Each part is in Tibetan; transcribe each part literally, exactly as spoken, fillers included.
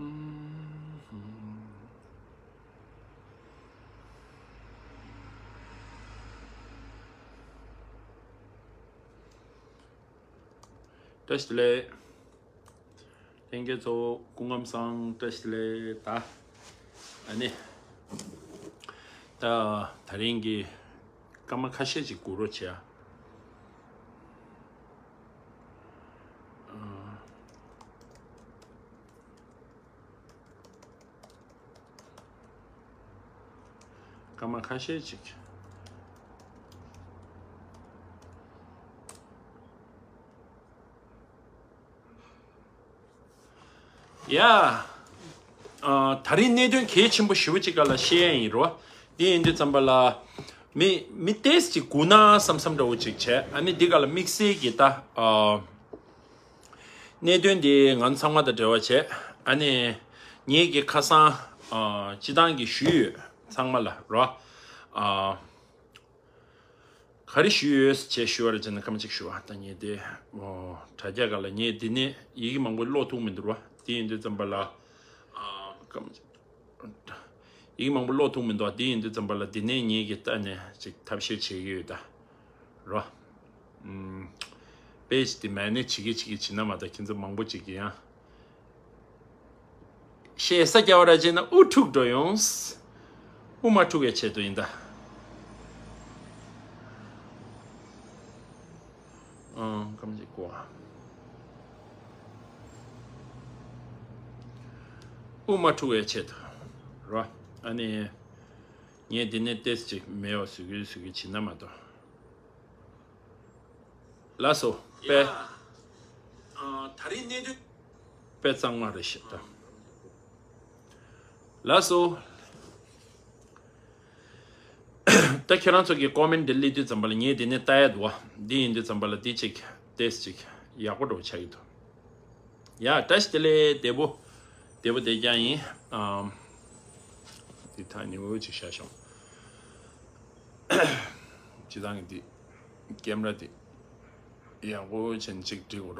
བཀྲ་ཤིས་བདེ་ལེགས། ལྷན་རྒྱས་ཚོ་སྐུ་ཁམས་བཟང་། བཀྲ་ཤིས་བདེ་ལེགས། ད་ཨ་ནི་ད་དེ་རིང་གི་སྐར་མ་ཁ་ཤས་ཅིག་སྒུག་རོགས་བྱེད་ཨ། སྐར་མ་ཁ་ཤས་ཅིག་ཡ། ཨ། དེ་རིང་གནད་དོན་གལ་ཆེན་པོ་ཞེ་པོ་ཅིག་སྒང་ལ་བཤད་ཡ་ཡིན་རོ། འདི་ཡིན་དུས་ཙམ་པ་ལ། མི་མི་ཏོག་ཙམ་ཅིག་སྒུག་ན་བསམ་བསམ་འདྲ་བོ་ཅིག་བྱས། ཨ་ནི་འདི་སྒང་ལ་དམིགས་བསལ་གྱི་ད། ཨ། གནད་དོན་འདི་ང་ཚང་མ་དང་འབྲེལ་བ་བྱས། ཨ་ནི་ངེད་ཀྱི་ཁ་སང་། ཨ། སྤྱི་བཏང་གི་ཞུས་ཡོད་ཚང་མ་ལ་རོ། ཨ། ག་རེ་ཞུས་ཡོད་ཅེས་ཞུ་བར་བྱས་ན་སྐར་མ་གཅིག་ཞུ་བ་ད་ངས་དེ། ཨོ། དྲ་རྒྱ་སྒང་ལ་ངས་འདི་ནས་ཡི་གེ་མང་པོ་ཀློག་ཐུབ་མི་འདུག་རོ། དེ་ཡིན་དུས་ཙམ་པ་ལ། ཨ། སྐར་མ་གཅིག་ཡི་གེ་མང་པོ་ཀློག་ཐུབ་མི་འདུག་དེ་ཡིན་དུས་ཙམ་པ་ལ་འདི་ནས་ངེད་ཀྱིས་ལྟ་ནས་ཅིག་ཐབས་ཤེས་བྱེད་ཀྱི་ཡོད་ད། རོ། ཨུམ། པེ་ཇི་དེ་མེ་ནེཇ་བྱེད་ཀྱི་བྱེད་ཀྱི་བྱེད་ན་མ་གཏོགས་ཁྱེད་ཚོ་མང་པོ་ཅིག་གིས་ཡང་ཤེས་ས་རྒྱ་བ་ར་བྱས་ན་དབུ་འཁྲུག་འགྲོ་ཡོང་། དབུ་མ་འཁྲུག་པའི་ཆེད་དུ་ཡིན་ད། ཨང་། ཁམས་ཀྱི་བཀོད། དབུ་མ་འཁྲུག་པའི་ཆེད་དུ་རོ། ཨ་ནི་ངས་འདི་ནས་ཏོག་ཙམ་ཅིག་མེད་པ་བཟོ་གི་བཟོ་གི་བྱེད་ན་མ་གཏོགས། ལགས་སོ། དཔེ། ཨ། དེ་རིང་གནད་དོན་དཔེ་གཙང་མ་རེད་ཤག་ད། ལགས་སོ། ད་ཁྱེད་རང་ཚོ་གི་ཀོ་མེན་འདི་སླེབས་དུས་ཙམ་པ་ལ་ངས་འདི་ནས་ལྟ་ཡ་འདུག་བ། འདི་ཡིན་དུས་ཙམ་པ་ལ་འདི་ཅིག་ཏོག་ཙམ་ཅིག་ཡག་པོ་འདྲ་བོ་ཆགས་ཀྱི་འདུག་ཡ། བཀྲ་ཤིས་བདེ་ལེགས། བདེ་པོ། བདེ་པོ་བསྡད་རྐྱང་ཡིན། ཨམ། འདི་ད་ཉུང་ངུ་ཅིག་བཞག་ཤོག་སྤྱི་བཏང་གི་འདི་ཀེམ་ར་འདི་ཡག་པོ་བྱས་ནས་ཅིག་འགྲིག་གོ་ར།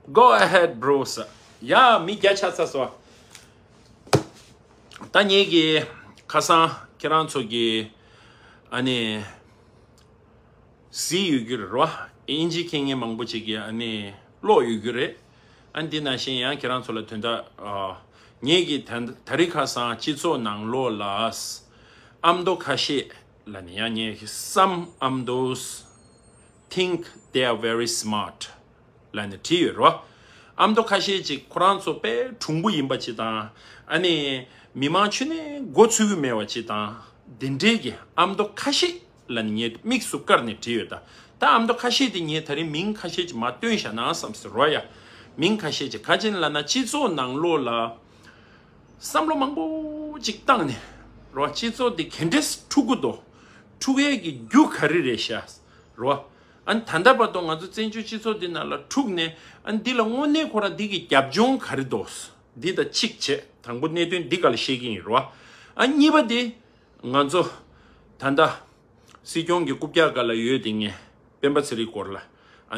Go ahead, bro. ས། ཡ། མི་བརྒྱ་ཆགས་ཚར་སོང་། ད་ངེད་ཀྱི་ཁ་སང་ཁྱེད་རང་ཚོ་གི་ཨ་ནི། གཟིགས་ཡོད་རྒྱུ་རེད་རོ། དབྱིན་ཇི་མཁྱེན་མཁན་མང་པོ་ཅིག་གིས་ཨ་ནི་ཀློག་ཡོད་རྒྱུ་རེད། ཨ། འདི་ནང་བཞིན་ཡང་ཁྱེད་རང་ཚོ་ལ་དོན་དག་ཨ། ངེད་ཀྱིས་ད་ད་རེས་ཁ་སང་སྤྱི་ཚོགས་ནང་ལོགས་ལ་ཨ་མདོ་ཁ་ཤས་ལ་ནི་ཡང་ངས་some Amdos think they are very smart ལབ་ནས་བྲིས་ཡོད་རོ། ཨ་མདོ་ཁ་ཤས་ཅིག་ཁོ་རང་ཚོ་དཔེ་གྲུང་པོ་ཡིན་པ་ཅིག་དང་། ཨ་ནི་མི་མང་ཁྱོན་ནས་མགོ་ཚོས་ཀྱི་མེད་པ་ཅིག་དང་། འདི་འདྲའི་གི་ཨ་མདོ་ཁ་ཤས་ལབ་ནས་ངས་དམིགས་སུ་བཀར་ནས་བྲིས་ཡོད་ད། ད་ཨ་མདོ་ཁ་ཤས་དེ་ངས་དེ་རིང་མིང་ཁ་ཤས་ཅིག་མར་བཏོན་བཞག་ན་བསམ་སོང་རོ་ཡ། མིང་ཁ་ཤས་ཅིག་ག་ཅི་ལབ་ན་སྤྱི་ཚོགས་ནང་ལོགས་ལ་བསམ་བློ་མང་པོ་ཅིག་བཏང་ནས་རོ། སྤྱི་ཚོགས་འདི་ག་འདྲས་འཁྲུག་གི་འདུག་འཁྲུག་ཡས་ཀྱི་རྒྱུ་ག་རེ་རེད་ཤག་རོ། ཨ་ནི་ད་ལྟ་བར་དུ་ང་ཚོ་བཙན་བྱོལ་སྤྱི་ཚོགས་འདི་ནང་ལ་འཁྲུག་ནས། ཨ་ནི་འདི་ལ་དངོས་གནས་ཁོ་རང་འདི་གི་རྒྱབ་ལྗོངས་ག་རེ་འདུག་འདི་ད་གཅིག་བྱས། དང་པོ་གནད་དོན་འདི་སྒང་ལ་བཤད་ཀྱི་ཡིན་རོ། ཨ། གཉིས་པ་དེ་ང་ཚོ་ད་ལྟ་སྲིད་སྐྱོང་གི་རྐུབ་བཀྱག་སྒང་ལ་ཡོད་དེ་ངས་སྤེན་པ་ཚེ་རིང་སྐོར་ལ་ཨ་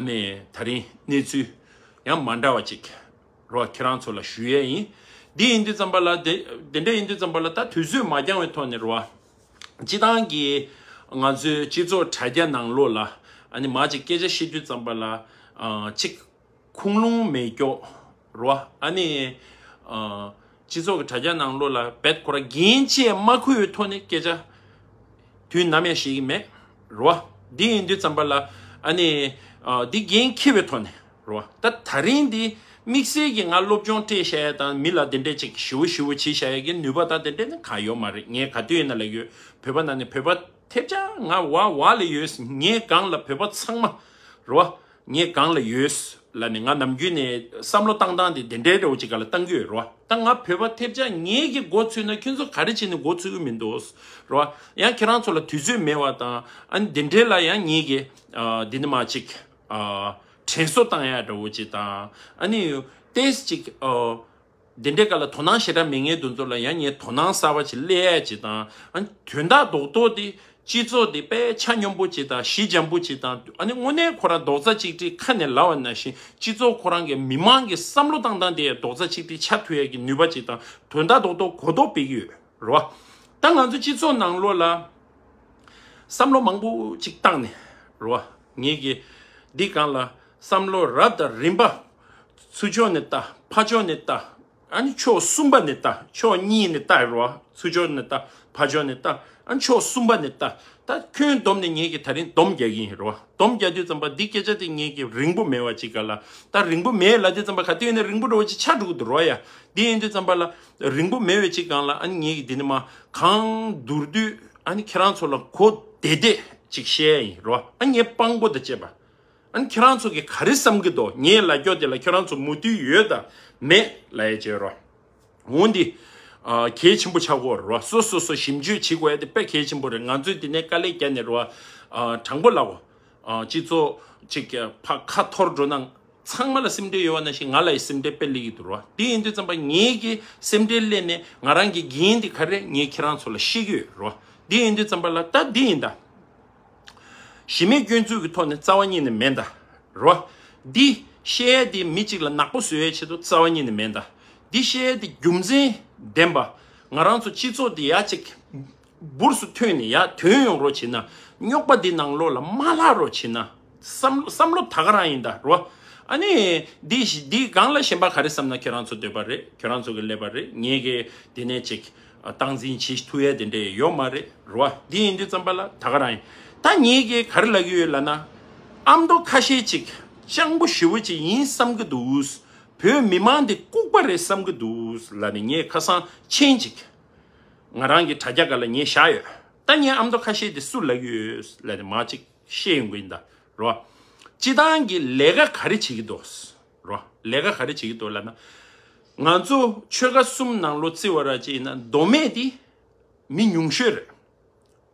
ནི་དེ་རིང་གནས་ཚུལ་ཡང་མ་འདྲ་བ་ཅིག་རོ། ཁྱེད་རང་ཚོ་ལ་ཞུ་ཡས་ཡིན། འདི་ཡིན་དུས་ཙམ་པ་ལ་དེ་དེ་འདྲ་ཡིན་དུས་ཙམ་པ་ལ་ད་དུས་ཚོད་མ་འགྱངས་པའི་ཐོག་ནས་རོ། སྤྱི་བཏང་གི་ང་ཚོའི་སྤྱི་ཚོགས་དྲ་རྒྱ་ནང་ལོགས་ལ་ཨ་ནི་མ་ཅིག་སྐད་ཆ་བཤད་དུས་ཙམ་པ་ལ་ཨ་ཅིག་ཁུངས་ལུང་མེད་ཀྱོག་རོ། ཨ་ནི་ཨ་སྤྱི་ཚོགས་ཀྱི་དྲ་རྒྱ་ནང་ལོགས་ལ་རྦད་ཁོ་ར་འགན་བཅས་མ་འཁུར་བའི་ཐོག་ནས་སྐད་ཆ་དུས་ནམ་ཡང་བཤད་ཀྱི་མེད་རོ། འདི་ཡིན་དུས་ཙམ་པ་ལ་ཨ་ནི་ཨ་འདི་འགན་འཁྱེར་བའི་ཐོག་ནས་རོ། ད་དེ་རིང་འདི་དམིགས་བསལ་གྱི་ང་སློབ་སྦྱོང་སྤྲད་བཞག་ཡ་དང་མི་ལ་དེ་འདྲས་ཅིག་ཞིབ་པོ་ཞིབ་པོ་བྱེད་བཞག་ཡ་གི་ནུས་པ་དང་དེ་འདྲས་ནི་གང་ཡོད་མ་རེད། ངས་ག་དུས་ཡིན་ན་ལབ་ཡོད། བོད་པ་ནང་ནས་བོད་པ་ཐེབས་ཆག་ང་བ་བ་ལ་ཡོད། ངའི་སྒང་ལ་བོད་པ་ཚང་མ་རོ། ངའི་སྒང་ལ་ཡོད་ལབ་ནས་ང་ནམ་རྒྱུན་ནས་བསམ་བློ་བཏང་སྟངས་དེ་དེ་འདྲའི་འདྲ་བོ་ཅིག་སྒང་ལ་བཏང་གི་ཡོད་རོ། ད་ང་བོད་པ་ཐེབས་ཆག་ངེད་ཀྱིས་མགོ་ཚོས་ན་ཁྱོད་ཚོ་ག་རེ་བྱས་ནས་མགོ་ཚོས་ཀྱི་མི་འདུག་རོ། ཡང་ཁྱེད་རང་ཚོ་ལ་དུས་ཚོད་མེད་པ་དང་། ཨ་ནི་དེ་འདྲའི་ལ་ཡང་ངེད་ཀྱིས་ཨ་འདི་ནི་མ་ཅིག་ཨ་དྲན་གསོ་བཏང་ཡ་འདྲ་བོ་ཅིག་དང་། ཨ་ནི་ཏོག་ཙམ་ཅིག་ཨ་འདི་འདྲའི་སྒང་ལ་དོ་སྣང་ཞེ་དྲག་མེད་མཁན་དེ་ཚོ་ལ་ཡང་ངས་དོ་སྣང་གསར་པ་ཅིག་སླེབས་ཡ་ཅིག་དང་། ཨ་ནི་དོན་དག་རྡོག་རྡོག་དེ་ སྤྱི་ཚོགས་དེ་དཔེ་ཆ་སྙོམས་པོ་ཅིག་དང་ཞི་འཇམ་པོ་ཅིག་དང་། ཨ་ནི་དངོས་གནས་ཁོ་རང་རྡོག་རྩ་གཅིག་སྒྲིལ་ཁ་ནས་ལབ་པ་ནང་བཞིན་སྤྱི་ཚོགས་ཁོ་རང་གི་མི་མང་གི་བསམ་བློ་བཏང་སྟངས་དེ་རྡོག་རྩ་གཅིག་སྒྲིལ་ཆགས་ཐུབ་ཡས་ཀྱི་ནུས་པ་ཅིག་དང་དོན་དག་རྡོག་རྡོག་གོ་རྟོགས་སྤེལ་གྱི་ཡོད་རེད་བ། ད་ང་ཚོ་སྤྱི་ཚོགས་ནང་ལོགས་ལ་བསམ་བློ་མང་པོ་ཅིག་བཏང་ནས་རེད་བ། ངེད་ཀྱི་འདི་སྒང་ལ་བསམ་བློ་རབ་དང་རིམ་པ་ཚུར་ཕྱོགས་ནས་ལྟ། ཕར་ཕྱོགས་ནས་ལྟ། ཨ་ནི་ཕྱོགས་གསུམ་པ་ནས་ལྟ། ཕྱོགས་གཉིས་ནས་ལྟ་རོ། ཚུར་ཕྱོགས་ནས་ལྟ། ཕར་ཕྱོགས་ནས་ལྟ། ཨ་ནི་ཕྱོགས་གསུམ་པ་ནས་ལྟ། ད་ཁྱོན་བསྡོམས་ནས་ངེད་ཀྱིས་ད་རིང་སྡོམ་རྒྱག་གི་ཡིན་རོ། སྡོམ་རྒྱག་དུས་ཙམ་པ་འདི་སྐད་ཆ་དེ་ངེད་ཀྱིས་རིང་པོ་མེད་པ་ཅིག་ག་ལ། ད་རིང་པོ་མེད་ལ་དུས་ཙམ་པ་ག་དུས་ནས་རིང་པོ་འགྲོ་བ་ཅིག་ཆགས་འགྲོ་གི་འདུག་རོ་ཡ། འདི་ཡིན་དུས་ཙམ་པ་ལ་རིང་པོ་མེད་པའི་ཅིག་སྒང་ལ། ཨ་ནི་ངེད་ཀྱིས་འདི་ནས་མ་གང་མདོར་བསྡུས་ཨ་ནི་ཁྱེད་རང་ཚོ་ལ་གོ་བདེ་བདེ་ཅིག་བཤད་ཡ་ཡིན་རོ། ཨ་ངས་སྤང་པོ་དང་བཅས་པ། ཨ་ནི་ཁྱེད་རང་ཚོ་གིས་ག་རེ་བསམ་གྱི་འདུག་ངས་ལབ་རྒྱུ་དེ་ལ་ཁྱེད་རང་ཚོ་མོས་མཐུན་ཡོད་དང་མེད་ལབ་ཡ་བྱེད་རོགས། འོ་འདི། ཨ། གལ་ཆེན་པོ་ཆགས་ཀྱི་ཡོད་རེད་བ། སོ་སོ་སོ་ཞིབ་འཇུག་བྱེད་དགོས་ཡ་དེ་དཔེ་གལ་ཆེན་པོ་རེད། ང་ཚོས་འདི་ནས་དཀའ་ལས་བརྒྱབ་ནས་རེད་བ། ཨ། དྲང་པོ་ལབ་གོ། ཨ། སྤྱི་ཚོགས་ཅིག་གི་ཕ་ཁ་འཐོར་འགྲོ་ན་ཚང་མ་ལ་སེམས་ཁྲལ་ཡོད་པ་ནང་བཞིན་ང་ལ་ཡི་སེམས་ཁྲལ་དཔེ་སླེབས་ཀྱི་འདུག་རེད་བ། དེ་ཡིན་དུས་ཙམ་པ་ངེད་ཀྱི་སེམས་ཁྲལ་སླེབས་ནས་ང་རང་གི་འགན་དེ་ག་རེ་ངས་ཁྱེད་རང་ཚོ་ལ་བཤད་ཀྱི་ཡོད་རེད་བ། དེ་ཡིན་དུས་ཙམ་པ་ལ་ད་འདི་ཡིན་ད། གཞི་མེད་སྐྱོན་འཛུགས་ཀྱི་ཐོག་ནས་རྩ་བ་ཉིད་ནས་མེད་ད། རོ། འདི་བཤད་ཡས་འདི་མི་གཅིག་ལ་ནག་པོ་བཟོ་ཡས་ཆེད་དུ་རྩ་བ་ཉིད་ནས་མེད་ད། འདི་བཤད་ཡས་འདི་རྒྱུ་མཚན་ལྡན་པ། ང་རང་ཚོ་སྤྱི་ཚོགས་འདི་ཡ་གཅིག་འབུར་སུ་ཐོན་ནས་ཡ་ཐོན་ཡོང་རོགས་བྱེད་ན། རྙོག་པ་འདི་ནང་ལོགས་ལ་མ་ལྷག་རོགས་བྱེད་ན། བསམ་བསམ་བློ་ད་ག་རང་ཡིན་ད་རོ། ཨ་ནི་འདི་འདི་སྒང་ལ་གཞན་པ་ག་རེ་བསམ་ན་ཁྱེད་རང་ཚོ་འདོད་པ་རེད། ཁྱེད་རང་ཚོ་གི་ཀླད་པ་རེད། ངེད་ཀྱི་དེ་ནས་ཅིག་སྟངས་འཛིན་བྱེད་ཐུབ་ཡས་དེ་འདྲས་ཡོད་མ་རེད་རོ། འདི་ཡིན་དུས་ཙམ་པ་ལ་ད་ག་རང་ཡིན། ད་ངེད་ཀྱིས་ག་རེ་ལབ་ཀྱི་ཡོད་ལབ་ན། ཨ་མདོ་ཁ་ཤས་ཅིག་སྤྱང་པོ་ཞེ་པོ་ཅིག་ཡིན་བསམ་གྱི་འདུག་བོད་མི་མང་འདི་ལྐུགས་པ་རེད་བསམ་གྱི་འདུག་ལབ་ནས་ངས་ཁ་སང་མཆན་ཅིག་ང་རང་གི་དྲ་རྒྱ་སྒང་ལ་ངས་བཞག་ཡོད། ད་ངས་ཨ་མདོ་ཁ་ཤས་དེ་སུ་ལབ་ཀྱི་ཡོད་ལབ་ནས་མ་ཅིག་བཤད་ཡོང་གི་ཡིན་ད་རོ། སྤྱི་བཏང་གི་ལས་ཀ་ག་རེ་བྱེད་ཀྱི་འདུག་རོ། ལས་ཀ་ག་རེ་བྱེད་ཀྱི་འདུག་ལབ་ན། ང་ཚོ་ཆོལ་ཁ་གསུམ་ནང་ལོགས་བརྩི་བ་ར་ཅིག་ཡིན་ན་མདོ་སྨད་དེ་མི་ཉུང་ཤོས་རེད།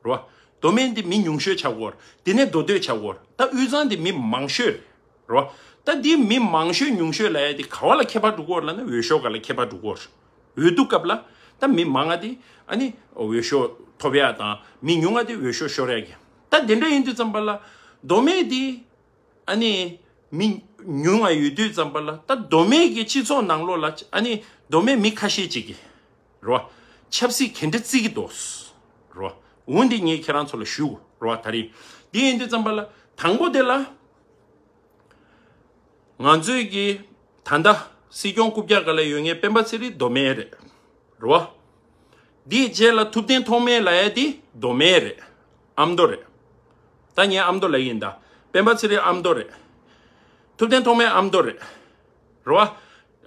རོ། མདོ་སྨད་འདི་མི་ཉུང་ཤོས་ཆགས་ཀྱི་ཡོད་རེད། དེ་ནས་མདོ་སྟོད་ཆགས་ཀྱི་ཡོད་རེད། ད་དབུས་གཙང་འདི་མི་མང་ཤོས་རེད། རོ། ད་འདི་མི་མང་ཤོས་ཉུང་ཤོས་ལབ་ཡ་འདི་ག་བ་ལ་ཁྱད་པར་འགྲོ་གི་ཡོད་རེད་ལབ་ན་འོས་ཤོག་སྒང་ལ་ཁྱད་པར་འགྲོ་གི་ཡོད་རེད། འོས་བསྡུ་སྐབས་ལ་ད་མི་མང་ང་དེ་ཨ་ནི་འོས་ཤོག་ཐོབ་ཡ་དང་མི་ཉུང་ང་དེ་འོས་ཤོག་ཤོར་ཡ་གི། ད་དེ་འདྲ་ཡིན་དུས་ཙམ་པ་ལ་མདོ་སྨད་དེ་ཨ་ནི་མི་ཉུང་ང་ཡོད་དུས་ཙམ་པ་ལ། ད་མདོ་སྨད་ཀྱི་སྤྱི་ཚོགས་ནང་ལོགས་ལ་ཨ་ནི་མདོ་སྨད་མི་ཁ་ཤས་ཅིག་གིས་རོ། ཆབ་སྲིད་ག་འདྲ་བརྩི་གི་འདུག་རོ། འོ་འདི་ངས་ཁྱེད་རང་ཚོ་ལ་ཞུ་རོ། ད་རེས་འདི་ཡིན་དུས་ཙམ་པ་ལ་དང་པོ་དེ་ལ། ང་ཚོས་ཀྱི་ད་ལྟ་སྲིད་སྐྱོང་རྐུབ་བཀྱག་སྒང་ལ་ཡོད་མཁན་སྤེན་པ་ཚེ་རིང་མདོ་སྨད་རེད། རེད་བ། འདིའི་རྗེས་ལ་ཐུབ་བསྟན་ཐོགས་མེད་ལབ་ཡ་འདི་མདོ་སྨད་རེད། ཨ་མདོ་རེད། ད་ངས་ཨ་མདོ་ལབ་ཡིན་ད། སྤེན་པ་ཚེ་རིང་ཨ་མདོ་རེད། ཐུབ་བསྟན་ཐོགས་མེད་ཨ་མདོ་རེད། རེད་བ།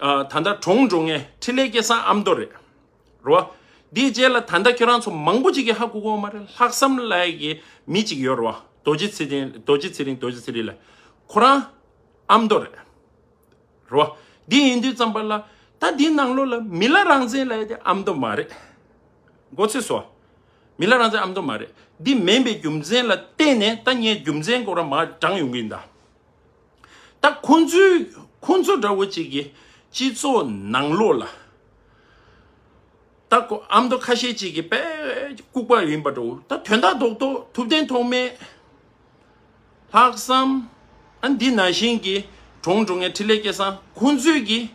ཨ། ད་ལྟ་གྲོངས་འགྲོ་མཁན་འཕྲིན་ལས་སྐལ་བཟང་ཨ་མདོ་རེད། རེད་བ། འདིའི་རྗེས་ལ་ད་ལྟ་ཁྱོད་རང་ཚོ་མང་པོ་ཅིག་གིས་ཧ་གོ་གི་ཡོད་མ་རེད། ལྷག་བསམ་ལབ་ཡ་གི་མི་ཅིག་ཡོད་རེད་བ། རྡོ་རྗེ་ཚེ་རིང་རྡོ་རྗེ་ཚེ་རིང་རྡོ་རྗེ་ཚེ་རིང་ལ། ཁོ་རང་ཨ་མདོ་རེད། རོ། འདི་ཡིན་དུས་ཙམ་པ་ལ་ད་འདི་ནང་ལོགས་ལ་མི་ལ་རང་བཙན་ལབ་ཡ་དེ་ཨ་མདོ་མ་རེད། མགོ་ཚོས་སོ། མི་ལ་རང་བཙན་ཨ་མདོ་མ་རེད། འདི་མིན་པའི་རྒྱུ་མཚན་ལ་བརྟེན་ནས་ད་ངས་རྒྱུ་མཚན་སྐོར་མར་དྲངས་ཡོང་གི་ཡིན་ད། ད་ཁོང་ཚོའི་ཁོང་ཚོ་འདྲ་བོ་ཅིག་གི་སྤྱི་ཚོགས་ནང་ལོགས་ལ། ད་ཁོ་ཨ་མདོ་ཁ་ཤས་ཅིག་གིས་དཔེ་ལྐུགས་པ་ཡིན་པ་འདྲ་བོ། ད་དོན་དག་རྡོག་རྡོག་ཐུབ་བསྟན་ཐོགས་མེད། ལྷག་བསམ། ཨ་འདི་ནང་བཞིན་གྱི་གྲོངས་འགྲོ་མཁན་འཕྲིན་ལས་སྐལ་བཟང་ཁོང་ཚོས་ཀྱིས་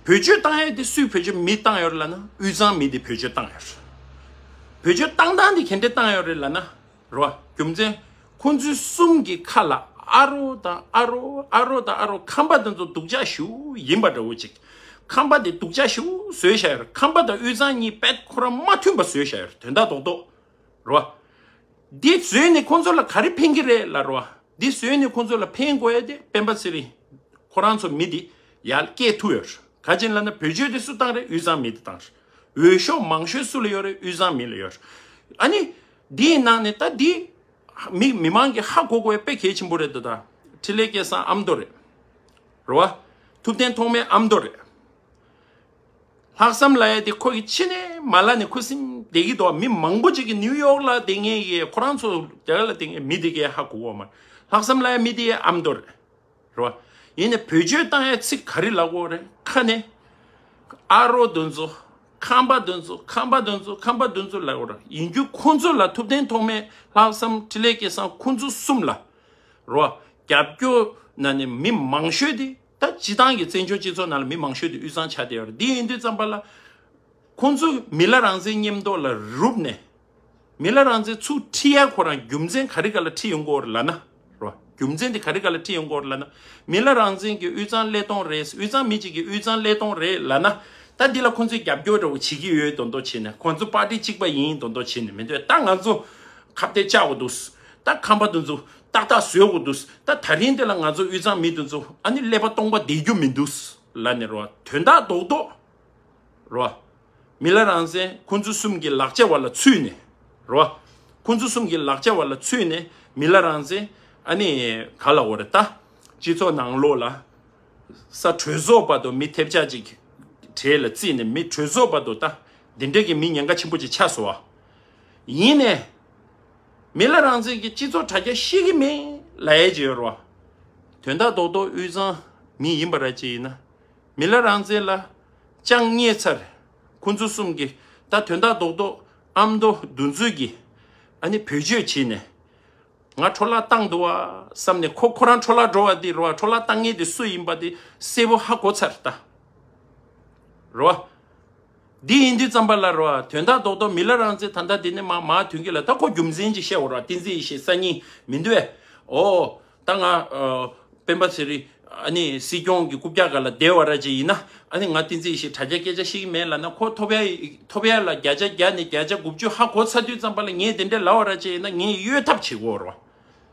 བེད་སྤྱོད་བཏང་ཡས་དེ་སུས་བེད་སྤྱོད་མི་བཏང་ཡོད་རེད་ལབ་ན། དབུས་གཙང་མི་དེ་བེད་སྤྱོད་བཏང་ཡོད་རེད། བེད་སྤྱོད་བཏང་སྟངས་དེ་ག་འདྲས་བཏང་ཡོད་རེད་ལབ་ན། རོ། རྒྱུ་མཚན། ཁོང་ཚོའི་གསུམ་གྱི་ཁ་ལ་ཨ་རོ་དང་ཨ་རོ་ཨ་རོ་དང་ཨ་རོ། ཁམས་པ་དེ་ཚོ་སྡུག་ཅག་ཞེ་པོ་ཡིན་པ་འདྲ་བོ་ཅིག་ཁམས་པ་དེ་སྡུག་ཅག་ཞེ་པོ་བཟོས་བཞག་ཡོད་རེད། ཁམས་པ་དང་དབུས་གཙང་གཉིས་དཔེ་ཁོ་རང་མ་མཐུན་པ་བཟོས་བཞག་ཡོད་རེད། དོན་དག་རྡོག་རྡོག་རོ། འདི་བཟོས་ནས་ཁོང་ཚོ་ལ་ག་རེ་ཕན་གྱི་རེད་ལབ་རོ། འདི་བཟོས་ནས་ཁོང་ཚོ་ལ་ཕན་དགོས་ཡ་དེ་སྤེན་པ་ཚེ་རིང་ཁོ་རང་ཚོ་མི་འདི་ཡར་སྐྱེལ་ཐུབ་ཡོད་རེད། ག་ཅི་ལབ་ན་བེད་སྤྱོད་དེ་སུ་བཏང་རེད། དབུས་གཙང་མི་དེ་བཏང་རེད། འོས་ཤོག་མང་ཤོས་སུ་ལ་ཡོད་རེད། དབུས་གཙང་མི་ལ་ཡོད་རེད། ཨ་ནི་འདིའི་ནང་ནས་ད་འདི་མི་མི་མང་གིས་ཧ་གོ་དགོས་ཡ་དཔེ་གལ་ཆེན་པོ་རེད་འདུག་ད་འཕྲིན་ལས་སྐལ་བཟང་ཨ་མདོ་རེད། རེད་བ། ཐུབ་བསྟན་ཐོགས་མེད་ཨ་མདོ་རེད། ལྷག་བསམ་ལབ་ཡ་དེ་ཁོ་གིས་ཕྱི་ནས་མ་ལབ་ནས་ཁུ་སིམ་བསྡད་ཀྱི་འདུག་མི་མང་པོ་ཅིག་གིས་ནིའུ་ཡོག་ལ་བསྡད་མཁན་གྱི་ཁོ་རང་ཚོ་རྒྱ་གར་ལ་བསྡད་མཁན་མི་དེ་གས་ཧ་གོ་གོ་མ། ལྷག་བསམ་ལབ་ཡ་མི་དེ་ཨ་མདོ་རེད། རེད་བ། ཡིན་ནའི་བེད་སྤྱོད་བཏང་ཡ་ཚིག་ག་རེ་ལབ་དགོས་རེད། ཁ་ནས་ཨ་རོ་དེ་ཚོ་ ཁམས་པ་དེ་ཚོ། ཁམས་པ་དེ་ཚོ། ཁམས་པ་དེ་ཚོ་ལབ་དགོས་རེད། ཡིན་རྒྱུ་ཁོང་ཚོ་ལ། ཐུབ་བསྟན་ཐོགས་མེད། ལྷག་བསམ། འཕྲིན་ལས་སྐལ་བཟང་། ཁོང་ཚོ་གསུམ་ལ་རོ། རྒྱབ་སྐྱོར་ན་ནི་མི་མང་ཤོས་དེ། ད་སྤྱི་བཏང་གི་བཙན་བྱོལ་སྤྱི་ཚོགས་ནང་ལ་མི་མང་ཤོས་དེ་དབུས་གཙང་ཆགས་བསྡད་ཡོད་རེད། འདི་ཡིན་དུས་ཙམ་པ་ལ། ཁོང་ཚོ་མི་ལ་རང་བཙན་མཉམ་དུ་ལ་རུབ་ནས། མི་ལ་རང་བཙན་ཚུར་ཁྲིད་ཡ་ཁོ་རང་རྒྱུ་མཚན་ག་རེ་ག་ལ་ཁྲིད་ཡོང་གི་ཡོད་རེད་ལབ་ན། རོ། རྒྱུ་མཚན་དེ་ག་རེ་ག་ལ་ཁྲིད་ཡོང་གི་ཡོད་རེད་ལབ་ན། མི་ལ་རང་བཙན་གྱི་དབུས་གཙང་ཀླད་སྟོང་རེད། དབུས་གཙང་མི་གཅིག་གི་དབུས་གཙང་ཀླད་སྟོང་རེད་ལབ་ན། ད་འདི་ལ་ཁོང་ཚོས་རྒྱབ་སྐྱོར་འདྲ་བོ་བྱེད་ཀྱི་ཡོད་མདོག་མདོག་བྱས་ནས། ཁོང་ཚོ་པར་ཊི་གཅིག་པ་ཡིན་མདོག་མདོག་བྱས་ནས་མི་འདུག་ད་ང་ཚོ་ཁ་གཏད་བཅག་དགོས་འདུག་ད་ཁམས་པ་དེ་ཚོ་ཏག་ཏག་བཟོ་དགོས་འདུག་ད་ད་རིང་དེ་ལ་ང་ཚོ་དབུས་གཙང་མི་དེ་ཚོ་ཨ་ནི་ཀླད་པ་སྟོང་པ་བསྡད་རྒྱུ་མི་འདུག་ལབ་ནས་རོ། དོན་དག་རྡོག་རྡོག་རོ། མི་ལ་རང་བཙན་ཁོང་ཚོ་གསུམ་གྱི་ལག་ཆ་བར་ལ་ཚུད་ནས་རོ། ཁོང་ཚོ་གསུམ་གྱི་ལག་ཆ་བར་ལ་ཚུད་ནས། མི་ལ་རང་བཙན་ཨ་ནི་ག་ལ་འོ་རེད། ད་སྤྱི་ཚོགས་ནང་ལོགས་ལ་ས་གྲོས་ཚོགས་བར་དུ་མི་ཐེབས་ཆག་ཅིག་གྲས་ལ་བརྩིས་ནས། མི་གྲོས་ཚོགས་བར་དུ་ད་འདི་འདྲ་གི་མི་ཉེན་ཁ་ཆེན་པོ་ཅིག་ཆགས་སོང་བ། ཡིན་ནས་མི་ལ་རང་བཙན་གྱི་སྤྱི་ཚོགས་དྲ་རྒྱ་ཤེས་ཀྱི་མེད་ལབ་ཡས་ཅིག་ཡོད་རེད་བ། དོན་དག་རྡོག་རྡོག་དབུས་གཙང་མི་ཡིན་པ་ར་ཅིག་ཡིན་ན། མི་ལ་རང་བཙན་ལ་ཅང་རྙེད་ཚར། ཁོང་ཚོ་གསུམ་གྱིས་ད་དོན་དག་རྡོག་རྡོག་ཨ་མདོ་འདི་ཚོ་གིས་ཨ་ནི་བེད་སྤྱོད་བྱས་ནས། ང་འཕྲོ་བརླག་བཏང་འདུག་བ་བསམ་ནས། ཁོ་ཁོ་རང་འཕྲོ་བརླག་འགྲོ་བ་འདི་རེད་བ། འཕྲོ་བརླག་བཏང་མཁན་དེ་སུ་ཡིན་པ་དེ་གསལ་པོ་ཧ་གོ་ཚར་ད། རེད་བ། འདི་ཡིན་དུས་ཙམ་པ་ལ་རེད་བ། དོན་དག་རྡོག་རྡོག་མི་ལ་རང་བཙན་ད་ལྟ་འདི་ནས་མར་མར་ཐོན་གྱི་ལ། ད་ཁོ་རྒྱུ་མཚན་ཅིག་བཤད་འོ་ར། བསྟན་འཛིན་ཡེ་ཤེས་སང་ཉིན་མི་འདུག་བས། ཨོ། ད་ང་ཨ་སྤེན་པ་ཚེ་རིང་ཨ་ནི་སྲིད་སྐྱོང་གི་རྐུབ་བཀྱག་སྒང་ལ་བསྡད་པ་ར་ཅིག་ཡིན་ན། ཨ་ནི་ང་བསྟན་འཛིན་ཡེ་ཤེས་དྲ་རྒྱ་སྐད་ཆ་བཤད་ཀྱི་མེད་ལབ་ན། ཁོ་ཐོབ་ཡ་ཐོབ་ཡ་ལ་བརྒྱ་ཆ་བརྒྱ་ནས་བརྒྱ་ཆ་དགུ་བཅུ་ཧ་གོ་ཚར་དུས་ཙམ་པ་ལ། ངས་དེ་འདྲ་ལབ་པ་ར་ཅིག་ཡིན་ན་ངས་གཡོལ་ཐབས་བྱེད་དགོས་རེད་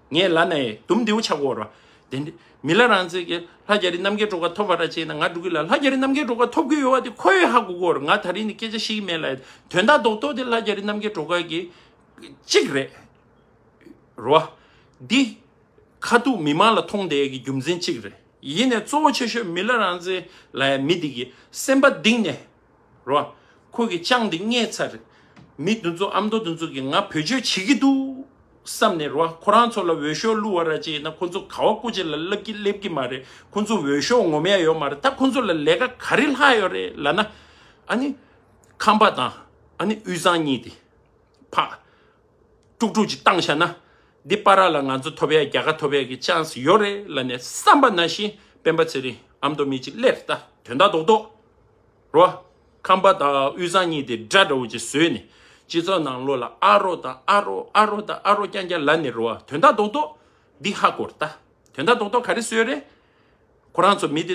བ། ངས་ལབ་ན་ཡང་དུམ་བདེ་པོ་ཆགས་ཀྱི་ཡོད་རེད་བ། དེ་འདྲ་མི་ལ་རང་བཙན་གྱི་ལྷ་རྒྱ་རི་རྣམ་རྒྱལ་སྒྲོལ་དཀར་ཐོབ་པ་ར་ཅིག་ཡིན་ན། ང་འགྲོ་གི་ལ། ལྷ་རྒྱ་རི་རྣམ་རྒྱལ་སྒྲོལ་དཀར་ཐོབ་ཀྱི་ཡོད་པ་དེ་ཁོ་ཡང་ཧ་གོ་གི་ཡོད་རེད། ང་ད་རིང་ནས་སྐད་ཆ་བཤད་ཀྱི་མེད་ལབ་ཡ། དོན་དག་རྡོག་རྡོག་དེ་ལྷ་རྒྱ་རི་རྣམ་རྒྱལ་སྒྲོལ་དཀར་གྱི་གཅིག་རེད། རེད་བ། འདི་ཁ་ཐུག་མི་མང་ལ་མཐོང་བསྡད་ཀྱི་རྒྱུ་མཚན་གཅིག་རེད། ཡིན་ནའི་གཙོ་བོ་ཆེ་ཤོས་མི་ལ་རང་བཙན་ལབ་ཡ་མི་འདི་གི་སེམས་པ་གཏིང་ནས་རོ། ཁོ་གི་ཅང་འདི་རྙེད་ཚར། མི་འདི་ཚོ་ཨ་མདོ་འདི་ཚོ་གིས་ང་བེད་སྤྱོད་བྱེད་ཀྱི་འདུག་བསམ་ནས་རོ། ཁོ་རང་ཚོ་ལ་འོས་ཤོག་བླུགས་པ་ར་ཅིག་ཡིན་ན། ཁོ་ཚོ་ག་བ་སྐུ་མཁྱེན་ལ་སླེབས་ཀྱི་སླེབས་ཀྱི་མ་རེད། ཁོ་ཚོ་འོས་ཤོག་ངོམ་ཡ་ཡོད་མ་རེད། ད་ཁོ་ཚོ་ལ་ལས་ཀ་ག་རེ་ལྷག་ཡོད་རེད་ལབ་ན། ཨ་ནི་ཁམས་པ་དང་ཨ་ནི་དབུས་གཙང་གཉིས་དེ་ཕར་དཀྲུག་དཀྲུག་ཅིག་བཏང་བཞག་ན། འདི་བར་ལ་ང་ཚོ་ཐོབ་ཡ། རྒྱལ་ཁ་ཐོབ་ཡ་གི་ཅན་སི་ཡོད་རེད་ལབ་ནས་བསམ་པ་ནང་བཞིན་སྤེན་པ་ཚེ་རིང་ཨ་མདོ་མི་གཅིག་སླེབས། ད་དོན་དག་རྡོག་རྡོག་རོ། ཁམས་པ་དང་དབུས་གཙང་གཉིས་དེ་དགྲ་འདྲ་བོ་ཅིག་བཟོས་ནས། སྤྱི་ཚོགས་ནང་ལོགས་ལ་ཨ་རོ་དང་ཨ་རོ། ཨ་རོ་དང་ཨ་རོ་རྐྱང་རྐྱང་ལབ་ནས་རོ། དོན་དག་རྡོག་རྡོག་འདི་ཧ་གོ་རེད་ད། དོན་དག་རྡོག་རྡོག་ག་རེ་བཟོས་རེད། ཁོ་རང་ཚོ་མི་དེ་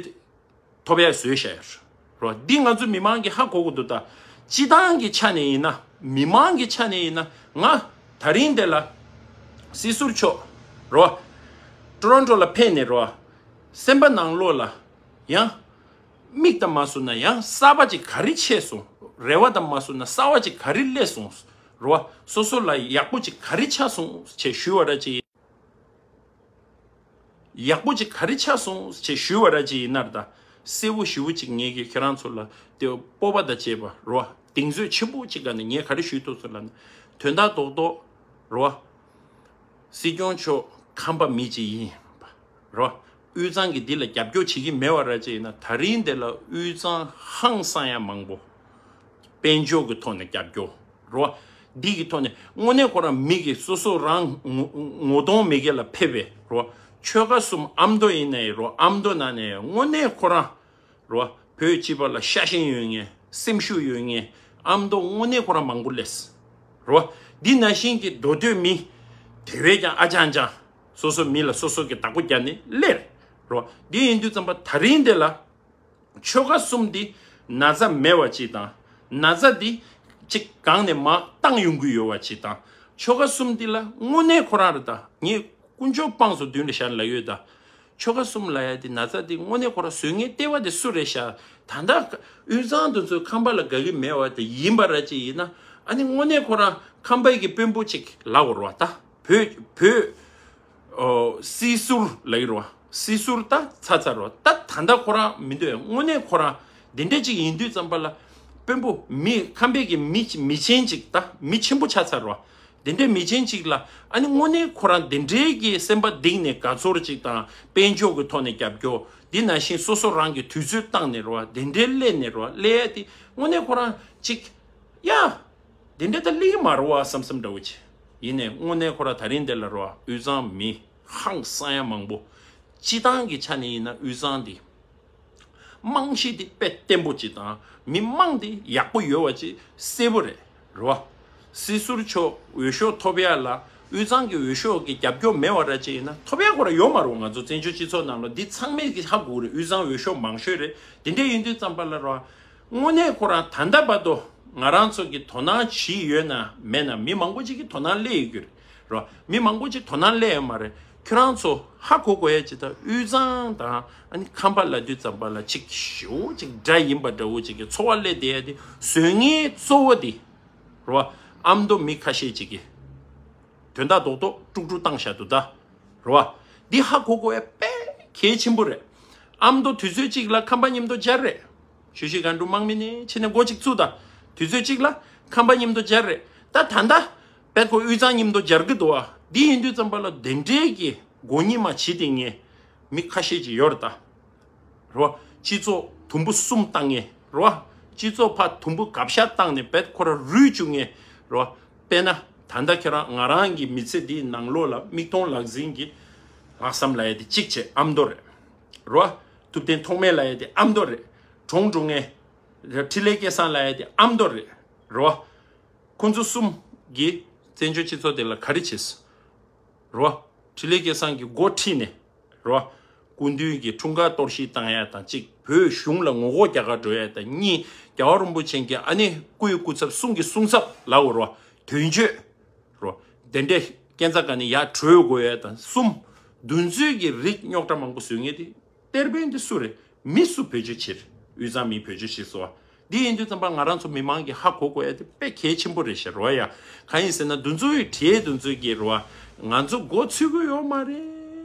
ཐོབ་ཡ་བཟོས་བཞག་ཡོད་རེད། འདི་ང་ཚོ་མི་མང་གིས་ཧ་གོ་དགོས་འདུག་ད་སྤྱི་བཏང་གི་ཆ་ནས་ཡིན་ན། མི་མང་གི་ཆ་ནས་ཡིན་ན། ང་ད་རིང་འདི་ལ་སྲིད་ཟུར་མཆོག་རོ། ཊོ་རོན་ཊོ་ལ་ཕེབས་ནས་རོ། སེམས་པ་ནང་ལོགས་ལ་ཡང་མིག་དང་མ་བཟུང་ན་ཡང་གསར་པ་ཅིག་ག་རེ་ཆགས་སོང་། རེ་བ་དང་མ་བཟུང་ན་གསར་པ་ཅིག་ག་རེ་སླེབས་སོང་རོ། སོ་སོ་ལ་ཡག་པོ་ཅིག་ག་རེ་ཆགས་སོང་ཞེས་ཞུས་པ་ར་ཅིག་ཡག་པོ་ཅིག་ག་རེ་ཆགས་སོང་ཞེས་ཞུས་པ་ར་ཅིག་ཡིན་ན་ར། ད་གསལ་པོ་ཞེ་པོ་ཅིག་ངེད་ཀྱིས་ཁྱེད་རང་ཚོ་ལ་དེ་སྤོབས་པ་དང་བཅས་པ་རོ། གདེང་ཚོད་ཆེན་པོ་ཅིག་སྒང་ནས་ངས་ག་རེ་ཞུས་ཐུབ་སོང་ལབ་ན། དོན་དག་རྡོག་རྡོག་རོ། སྲིད་སྐྱོང་མཆོག་ཁམས་པ་མི་གཅིག་ཡིན་པ་རོ། དབུས་གཙང་གི་འདི་ལ་རྒྱབ་སྐྱོར་བྱེད་ཀྱི་མེད་པ་ར་ཅིག་ཡིན་ན། ད་རིང་འདི་ལ་དབུས་གཙང་ཧང་སང་ཡ་མང་པོ་དཔལ་འབྱོར་གྱི་ཐོག་ནས་རྒྱབ་སྐྱོར་རོ། འདི་གི་ཐོག་ནས་དངོས་གནས་ཁོ་རང་མི་གི་སོ་སོ་རང་ངོ་ངོ་གདོང་མེད་མཁན་ལ་ཕེབས་པའི་རོ། ཆོལ་ཁ་གསུམ་ཨ་མདོ་ཡིན་ནའི་རོ། ཨ་མདོ་ནང་ནས་དངོས་གནས་ཁོ་རང་རོ། བོད་སྤྱི་པ་ལ་ཤ་ཞེན་ཡོད་མཁན། སེམས་ཤུགས་ཡོད་མཁན་ཨ་མདོ་དངོས་གནས་ཁོ་རང་མང་པོ་སླེབས་རོ། འདི་ནང་བཞིན་གྱི་མདོ་སྟོད་མི་དེ་བས་ཀྱང་ཨ་ཅང་ཅང་། སོ་སོ་མི་ལ་སོ་སོ་གི་བདག་པོ་རྒྱག་ནས་སླེབས་རོ། འདི་ཡིན་དུས་ཙམ་པ་ད་རིང་འདི་ལ་ཆོལ་ཁ་གསུམ་འདི་ན་ཚ་མེད་པ་ཅིག་དང་། ན་ཚ་འདི་ཅིག་གང་ནས་མར་བཏང་ཡོང་གི་ཡོད་པ་ཅིག་དང་། ཆོལ་ཁ་གསུམ་འདི་ལ་དངོས་གནས་ཁོ་རང་རེད། ད་ངས་དཀོན་མཆོག་དཔང་སོ་མདུན་ལ་བཞག་ལབ་ཡོད་ད། ཆོལ་ཁ་གསུམ་ལབ་ཡ་དེ་ན་ཚ་དེ་དངོས་གནས་ཁོ་རང་བཟོ་མཁན་ལྟེ་བ་དེ་སུ་རེད་ཤག་ད་ལྟ་དབུས་གཙང་དེ་ཚོས་ཁམས་པ་ལ་དགའ་གི་མེད་པ་དེ་ཡིན་པ་ར་ཅིག་ཡིན་ན། ཨ་ནི་དངོས་གནས་ཁོ་རང་ཁམས་པའི་གི་དཔོན་པོ་ཅིག་ལབ་དགོས་རེད་བ། ད་བོད་བོད་ཨོ་སྲིད་ཟུར་ལབ་ཀྱི་རེད་བ། སྲིད་ཟུར་ད་ཚར་ཚར་རེད་བ། ད་ད་ལྟ་ཁོ་རང་མི་འདུག་དངོས་གནས་ཁོ་རང་དེ་འདྲ་ཅིག་ཡིན་དུས་ཙམ་པ་ལ། དཔོན་པོ་མི་ཁམས་པའི་གི་མི་མི་ཆེན་ཅིག་ད་མི་ཆེན་པོ་ཆགས་ཚར་རེད་བ། དེ་འདྲའི་མི་ཆེན་ཅིག་ལ་ཨ་ནི་དངོས་གནས་ཁོ་རང་དེ་འདྲའི་གི་སེམས་པ་གཏིང་ནས་དགའ་ཚོར་ཅིག་དང་། དཔལ་འབྱོར་གྱི་ཐོག་ནས་རྒྱབ་སྐྱོར། འདི་ནང་བཞིན་སོ་སོ་རང་གི་དུས་ཚོད་བཏང་ནས་རེད་བ། དེ་འདྲའི་སླེབས་ནས་རེད་བ། སླེབས་ཡ་དེ་དངོས་གནས་ཁོ་རང་ཅིག་ཡ། དེ་འདྲའི་ད་སླེབས་ཀྱི་མ་རེད་བ་བསམ་བསམ་འདྲ་བོ་ཅིག་ཡིན་ནས། དངོས་གནས་ཁོ་རང་ད་རིང་འདི་ལ་རེད་བ། དབུས་གཙང་མི་ཧང་སང་ཡ་མང་པོ། སྤྱི་བཏང་གི་ཆ་ནས་ཡིན་ན་དབུས་གཙང་འདི་རྨང་གཞི་འདི་དཔེ་བརྟན་པོ་ཅིག་དང་། མི་མང་འདི་ཡག་པོ་ཡོད་བ་ཅིག་གསལ་པོ་རེད། རེད་བ། སྲིད་ཟུར་མཆོག་འོས་ཤོག་ཐོབ་ཡ་ལ་དབུས་གཙང་གི་འོས་ཤོག་གི་རྒྱབ་སྐྱོར་མེད་བ་ར་ཅིག་ཡིན་ན་ཐོབ་ཡ་ཁོ་ར་ཡོད་མ་རེད་བ། ང་ཚོ་བཙན་བྱོལ་སྤྱི་ཚོགས་ནང་ལ་འདི་ཚང་མས་ཀྱི་ཧ་གོ་གི་རེད། དབུས་གཙང་འོས་ཤོག་མང་ཤོས་རེད། དེ་འདྲ་ཡིན་དུས་ཙམ་པ་ལ་རེད་བ། དངོས་གནས་ཁོ་རང་ད་ལྟ་བར་དུ་ང་རང་ཚོ་གི་དོ་སྣང་བྱེད་ཡོད་ན་མེད་ན་མི་མང་པོ་ཅིག་གི་དོ་སྣང་སླེབས་ཡོད་ཀྱི་རེད། རེད་བ། མི་མང་པོ་ཅིག་དོ་སྣང་སླེབས་ཡོད་མ་རེད། ཁྱོད་རང་ཚོ་ཧ་གོ་དགོས་ཡ་ཅིག་ད་དབུས་གཙང་དང་ཨ་ནི་ཁམས་པ་ལབ་དུས་ཙམ་པ་ལ་ཅིག་ཞེ་པོ་ཅིག་འདྲ་ཡིན་པ་འདྲ་བོ་ཅིག་གི་ཚོར་བ་སླེབས་བསྡད་ཡ་དེ་བཟོ་མཁན་གཙོ་བོ་དེ་རེད་བ། ཨ་མདོ་མི་ཁ་ཤས་ཅིག་གིས་དོན་དག་རྡོག་རྡོག་དཀྲུག་དཀྲུག་བཏང་བཞག་འདུག་ད། རེད་བ། འདི་ཧ་གོ་དགོས་ཡ་དཔེ་གལ་ཆེན་པོ་རེད། ཨ་མདོ་དུས་ཚོད་གཅིག་ལ་ཁམས་པ་མཉམ་དུ་སྦྱར་རེད། ཆུ་བཞི་སྒང་དྲུག་དམག་མི་ནས་ཕྱི་ནས་འགོ་གཅིག་བཙུགས་དང་། དུས་ཚོད་གཅིག་ལ་ཁམས་པ་མཉམ་དུ་སྦྱར་རེད། ད་ད་ལྟ་དཔེ་ཁོ་དབུས་གཙང་མཉམ་དུ་སྦྱར་གི་འདུག་བ། འདི་ཡིན་དུས་ཙམ་པ་ལ་དེ་འདྲའི་གི་མགོ་གཉིས་མ་བྱེད་དེ་ངས་མི་ཁ་ཤས་ཅིག་ཡོད་རེད་ད། རེད་བ། སྤྱི་ཚོགས་དུམ་བུ་གསུམ་བཏང་ངེས་རེད་བ། སྤྱི་ཚོགས་ཕར་དུམ་བུ་གབ་ཤ་བཏང་ནས་བེད་ཁོ་ར་རུལ་བཅུག་ངེས་རེད་བ། དཔེར་ན་ད་ལྟ་ཁྱེད་རང་ང་རང་གི་མི་ཚེ་འདིའི་ནང་ལོགས་ལ་མིག་མཐོང་ལག་ཟིན་གྱི་ལྷག་བསམ་ལབ་ཡ་དེ་གཅིག་བྱས་ཨ་མདོ་རེད། རེད་བ། ཐུབ་བསྟན་ཐོགས་མེད་ལབ་ཡ་དེ་ཨ་མདོ་རེད། གྲོངས་འགྲོ་ངེས། འཕྲིན་ལས་སྐལ་བཟང་ལབ་ཡ་དེ་ཨ་མདོ་རེད། རེད་བ། ཁོང་ཚོ་གསུམ་གྱིས་བཙན་བྱོལ་སྤྱི་ཚོགས་དེ་ལ་ག་རེ་བྱས་སོང་། རེད་བ། འཕྲིན་ལས་སྐལ་བཟང་གིས་འགོ་ཁྲིད་ནས་རེད་བ། སྐུ་མདུན་གྱི་འཁྲུངས་སྐར་གཏོར་བཤིག་བཏང་ཡ་དང་གཅིག་བོད་གཞུང་ལ་ངོ་རྒོལ་རྒྱག་གར་འགྲོ་ཡ་དང་གཉིས། རྒྱལ་བ་རིན་པོ་ཆེ་གི་ཨ་ནི་སྐུའི་སྐུ་ཚབ་གསུང་གི་གསུང་ཚབ་ལབ་དགོས་རེད་བ། དོན་གཅོད་རེད་བ། དེ་འདྲའི་སྐས་འཛེག་ག་ནས་ཡར་བྲོས་དགོས་ཡ་དང་གསུམ། འདུ་འཛོམས་ཀྱི་རིགས་རྙོག་དྲ་མང་པོ་བཟོ་མཁན་དེ་གཏེར་དཔོན་དེ་སུ་རེད། མི་སུ་བེད་སྤྱོད་བྱེད། དབུས་གཙང་མི་བེད་སྤྱོད་བྱེད་སོང་བ། འདི་ཡིན་དུས་ཙམ་པ་ང་རང་ཚོ་མི་མང་གིས་ཧ་གོ་དགོས་ཡ་དེ་དཔེ་གལ་ཆེན་པོ་རེད་ཤག་རོ་ཡ། གང་ཡིན་ཟེར་ན་འདུ་འཛོམས་ཡི་གྲས་འདུ་འཛོམས་ཀྱི་རོ་བ། ང་ཚོ་མགོ་ཚོས་ཀྱི་ཡོད་མ་རེད།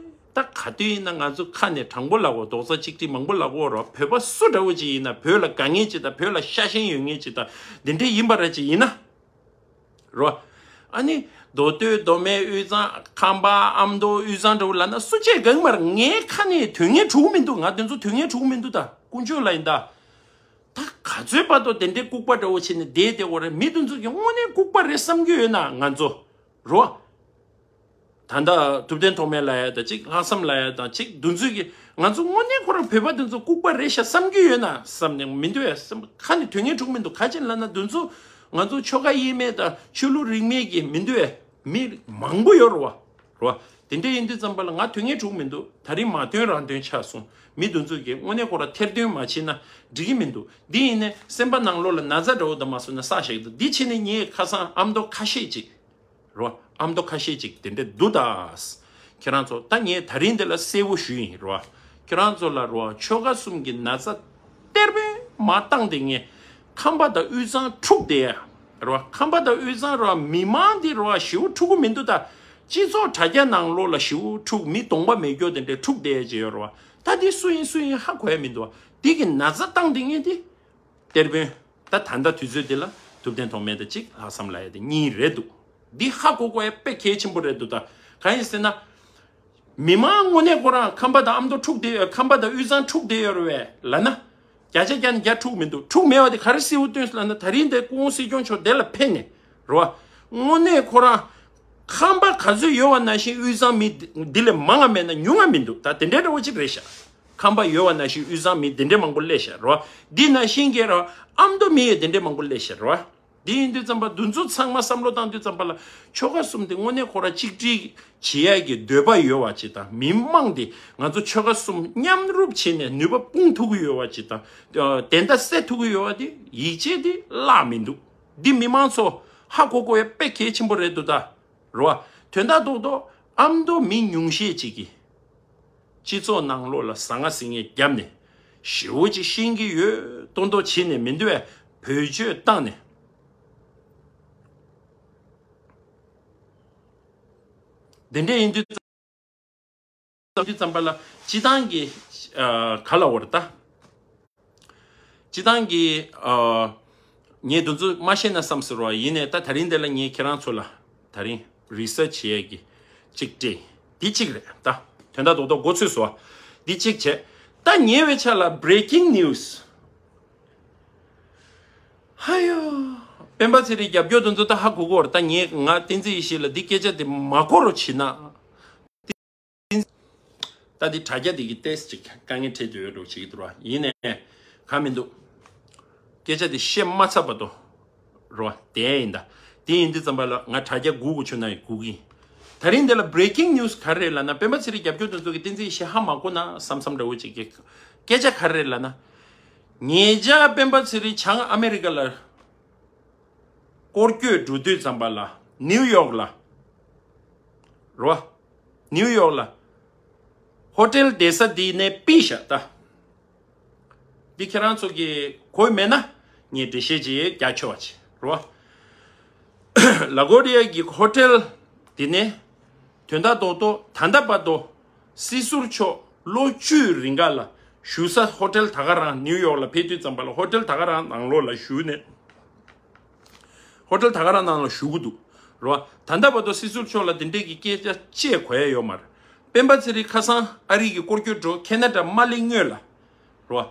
ད་ག་དུས་ཡིན་ན་ང་ཚོ་ཁ་ནས་དྲང་པོ་ལབ་དགོས། རྡོག་རྩ་གཅིག་སྒྲིལ་མང་པོ་ལབ་དགོས་རོ། བོད་པ་སུ་འདྲ་བོ་ཅིག་ཡིན་ན་བོད་ལ་དགའ་མཁན་ཅིག་དང་བོད་ལ་ཤ་ཞེན་ཡོད་མཁན་ཅིག་དང་འདི་འདྲས་ཡིན་པ་ར་ཅིག་ཡིན་ན། རོ། ཨ་ནི། མདོ་སྟོད་མདོ་སྨད་དབུས་གཙང་ཁམས་པ་ཨ་མདོ་དབུས་གཙང་འདྲ་བོ་ལབ་ན་སུ་གཅིག་དགའ་གི་མ་རེད། ངའི་ཁ་ནས་དོན་ངན་གྲུག་མི་འདུག་ང་དེ་ཚོ་དོན་ངན་གྲུག་མི་འདུག་ད་དཀོན་མཆོག་ལ་ཡིན་ད། ད་ག་ཚོད་བར་དུ་དེ་འདྲའི་ལྐུགས་པ་འདྲ་བོ་བྱས་ནས་བསྡད་བསྡད་དགོས་རེད། མི་དེ་ཚོ་གི་དངོས་གནས་ལྐུགས་པ་རེད་བསམ་གྱི་ཡོད་ན་ང་ཚོ། རོ། ད་ལྟ་ཐུབ་བསྟན་ཐོགས་མེད་ལབ་ཡ་དང་གཅིག་ལྷག་བསམ་ལབ་ཡ་དང་གཅིག་འདུ་འཛོམས་ཀྱི་ང་ཚོ་དངོས་གནས་ཁོ་རང་བོད་པ་འདི་ཚོ་ལྐུགས་པ་རེད་ཤག་བསམ་གྱི་ཡོད་ན་བསམ་ནས་མི་འདུག་ཡ་བསམ། ཁ་ནས་དོན་ངན་གྲུག་མི་འདུག་ག་ཅི་ལབ་ན་འདི་ཚོ་ང་ཚོ་ཆོལ་ཁ་དབྱེ་མེད་དང་ཆོས་ལུགས་རིས་མེད་ཀྱི་མི་འདུག་ཡ་མི་མང་པོ་ཡོད་རེད་བ། རེད་བ། དེ་འདྲ་ཡིན་དུས་ཙམ་པ་ལ་ང་དོན་ངན་གྲུག་མི་འདུག་ད་རིང་མ་འདོན་རང་འདོན་ཆགས་སོང་། མི་འདི་ཚོ་གིས་དངོས་གནས་ཁོ་རང་ཐེར་འདོན་མ་བྱེད་ན་འགྲིག་གི་མི་འདུག་འདི་ཡིན་ནས་སེམས་པ་ནང་ལོགས་ལ་ན་ཚ་འདྲ་བོ་དང་མ་སོང་ན་བསགས་བཞག་གི་འདུག་འདི་བྱས་ནས་ངས་ཁ་སང་ཨ་མདོ་ཁ་ཤས་ཅིག་རོ། ཨ་མདོ་ཁ་ཤས་ཅིག་དེ་འདྲས་འདུག་ད། ཁྱེད་རང་ཚོ་ད་ངས་ད་རིང་འདི་ལ་གསལ་བོ་ཞུ་ཡིན་རོ། ཁྱེད་རང་ཚོ་ལ་རོ་ཆོལ་ཁ་གསུམ་གྱི་ན་ཚ་གཏེར་དཔོན་མ་བཏང་དེ་ངས་ཁམས་པ་དང་དབུས་གཙང་འཁྲུག་བསྡད་ཡ་རོ། ཁམས་པ་དང་དབུས་གཙང་རོ་མི་མང་འདི་རོ་ཞེ་པོ་འཁྲུག་གི་མི་འདུག་ད། སྤྱི་ཚོགས་དྲ་རྒྱ་ནང་ལོགས་ལ་ཞེ་པོ་འཁྲུག་མི་གདོང་པ་མེད་རྒྱུ་དེ་འདྲས་འཁྲུག་བསྡད་ཡ་ཅིག་ཡོད་རོ། ད་འདི་སུ་ཡིན་སུ་ཡིན་ཧ་གོ་ཡ་མི་འདུག་བ། འདི་གི་ན་ཚ་བཏང་དེ་ངས་འདི། གཏེར་དཔོན། ད་ད་ལྟ་དུས་ཚོད་འདི་ལ་ཐུབ་བསྟན་ཐོགས་མེད་དང་གཅིག་ལྷག་བསམ་ལབ་ཡ་དེ་གཉིས་རེད་འདུག་འདི་ཧ་གོ་དགོས་ཡ་དཔེ་གལ་ཆེན་པོ་རེད་འདུག་ད་གང་ཡིན་ཟེར་ན། མི་མང་དངོས་གནས་ཁོ་རང་ཁམས་པ་དང་ཨ་མདོ་འཁྲུག་བསྡད་ཡོད། ཁམས་པ་དང་དབུས་གཙང་འཁྲུག་བསྡད་ཡོད་རེད་བས་ལབ་ན། བརྒྱ་ཆ་བརྒྱ་ནས་བརྒྱ་འཁྲུག་མི་འདུག་འཁྲུག་མེད་པ་དེ་ག་རེ་གསལ་བོ་སྟོན་སོང་ལབ་ན་ད་རིང་འདི་སྐུ་ངོ་སྲིད་སྐྱོང་མཆོག་འདི་ལ་ཕེབས་ནས་རེད་བ། དངོས་གནས་ཁོ་རང་ཁམས་པ་ག་ཚོད་ཡོད་པ་ནང་བཞིན་དབུས་གཙང་མི་འདི་ལས་མང་ང་མེད་ན་ཉུང་ང་མི་འདུག་ད་དེ་འདྲའི་འདྲ་བོ་ཅིག་རེད་ཤག་ཁམས་པ་ཡོད་པ་ནང་བཞིན་དབུས་གཙང་མི་དེ་འདྲའི་མང་པོ་སླེབས་ཤག་རེད་བ། འདི་ནང་བཞིན་གྱི་རེད་བ། ཨ་མདོ་མི་ཡོད་དེ་འདྲའི་མང་པོ་སླེབས་ཤག་རེད་བ། འདི་ཡིན་དུས་ཙམ་པ་འདི་ཚོ་ཚང་མ་བསམ་བློ་བཏང་དུས་ཙམ་པ་ལ་ཆོལ་ཁ་གསུམ་དེ་དངོས་གནས་ཁོ་རང་གཅིག་སྒྲིལ་བྱེད་ཡ་གི་འདོད་པ་ཡོད་པ་ཅིག་དང་མི་མང་དེ་ང་ཚོ་ཆོལ་ཁ་གསུམ་མཉམ་རུབ་བྱས་ནས་ནུས་པ་སྤུངས་ཐུབ་ཀྱི་ཡོད་པ་ཅིག་དང་དེ་འདྲ་སེལ་ཐུབ་ཀྱི་ཡོད་པ་དེ་ཡིད་ཆེས་དེ་བརླག་མི་འདུག་འདི་མི་མང་ཚོ་ཧ་གོ་དགོས་ཡ་དཔེ་གལ་ཆེན་པོ་རེད་འདུག་ད། རེད་བ། དོན་དག་རྡོག་རྡོག་ཨ་མདོ་མི་ཉུང་ཤས་ཅིག་གིས་སྤྱི་ཚོགས་ནང་ལོགས་ལ་ཟ་ང་ཟིང་ངེ་བརྒྱབ་ནས་ཞེ་པོ་ཅིག་ཤེས་ཀྱི་ཡོད་མདོག་མདོག་བྱས་ནས་མི་འདུག་བས་བེད་སྤྱོད་བཏང་ནས་འདི་འདྲ་ཡིན་དུས་ཙམ་དུས་ཙམ་པ་ལ་སྤྱི་བཏང་གི་ཨ་ག་ལ་འོར་ད། སྤྱི་བཏང་གི་ཨ་ངས་འདི་ཚོ་མ་ཤེས་ན་བསམ་ཟེར་བ་ཡིན་ནས་ད་ད་རིང་འདི་ལ་ངས་ཁྱེད་རང་ཚོ་ལ་ད་རིང་རི་སར་ཆི་བྱེད་ཡས་ཀྱི་གཅིག་སྤྲད། འདི་གཅིག་རེད་ད། དོན་དག་རྡོག་རྡོག་མགོ་ཚོས་སོ། འདི་གཅིག་བྱས། ད་ ད་ཉེ་བའི་ཆ་ལ་breaking news། ཧ་ཡོ། སྤེན་པ་ཚེ་རིང་རྒྱབ་སྐྱོར་དེ་ཚོ་ད་ཧ་གོ་གོ་རེད། ད་ངས་ང་བསྟན་འཛིན་ཡེ་ཤེས་ལ་འདི་སྐད་ཆ་དེ་མ་གོ་རོགས་བྱེད་ན། ད་འདི་དྲ་རྒྱ་འདི་གི་ཏེས་ཅིག་དཀའ་ངལ་འཕྲད་དུ་ཡོད་འགྲོ་བྱེད་ཀྱི་འདུག་ར། ཡིན་ནའི་གང་མི་འདུག་སྐད་ཆ་འདི་བཤད་མ་ཚར་བར་དུ་རོ་དེ་ཡིན་ད། དེ་ཡིན་དུས་ཙམ་པ་ལ་ང་དྲ་རྒྱ་སྒུག་དགོས་བྱུང་ན་ཡང་སྒུག་གི་ཡིན། ད་རིང་འདི་ལ་breaking news་ག་རེ་རེད་ལབ་ན། སྤེན་པ་ཚེ་རིང་རྒྱབ་སྐྱོར་དེ་ཚོ་གི་བསྟན་འཛིན་ཡེ་ཤེས་ཧ་མ་གོ་ན་བསམ་བསམ་འདྲ་བོ་ཅིག་གི་སྐད་ཆ་ག་རེ་རེད་ལབ་ན། ཉེ་ཆར་སྤེན་པ་ཚེ་རིང་བྱང་ཨ་མེ་རི་ཀ་ལ་སྐོར་སྐྱོད་འགྲོ་དུས་ཙམ་པ་ལ་ནིའུ་ཡོག་ལ་རོ། ནིའུ་ཡོག་ལ་ཧོ་ཊེལ་བསྡད་ས་འདི་ནས་པི་ཤ་ད། འདི་ཁྱེད་རང་ཚོ་གི་གོ་མེད་ན་ངས་འགྲེལ་བཤད་ཅིག་རྒྱག་ཆོག་པ་ཅིག་རོ། ལ་གོ་རི་ཡ་གི་ཧོ་ཊེལ་འདི་ནས་དོན་དག་རྡོག་རྡོག་ད་ལྟ་བར་དུ་སྲིད་ཟུར་མཆོག་ལོ་བཅུའི་རིང་ག་ལ་བཞུགས་ས་ཧོ་ཊེལ་ད་ག་རང་ནིའུ་ཡོག་ལ་ཕེབས་དུས་ཙམ་པ་ལ་ཧོ་ཊེལ་ད་ག་རང་ནང་ལོགས་ལ་བཞུགས་ནས། ཧོ་ཊེལ་ད་ག་རང་ནང་ལ་བཞུགས་ཀྱི་འདུག་རོ། ད་ལྟ་བར་དུ་སྲིད་ཟུར་མཆོག་ལ་དེ་འདྲས་ཀྱི་སྐད་ཆ་བཤད་དགོས་ཡ་ཡོད་མ་རེད། སྤེན་པ་ཚེ་རིང་ཁ་སང་ཨ་རི་གི་སྐོར་སྐྱོད་འགྲོ་ཁེ་ན་ཌ་མ་སླེབས་སྔོན་ལ་རོ།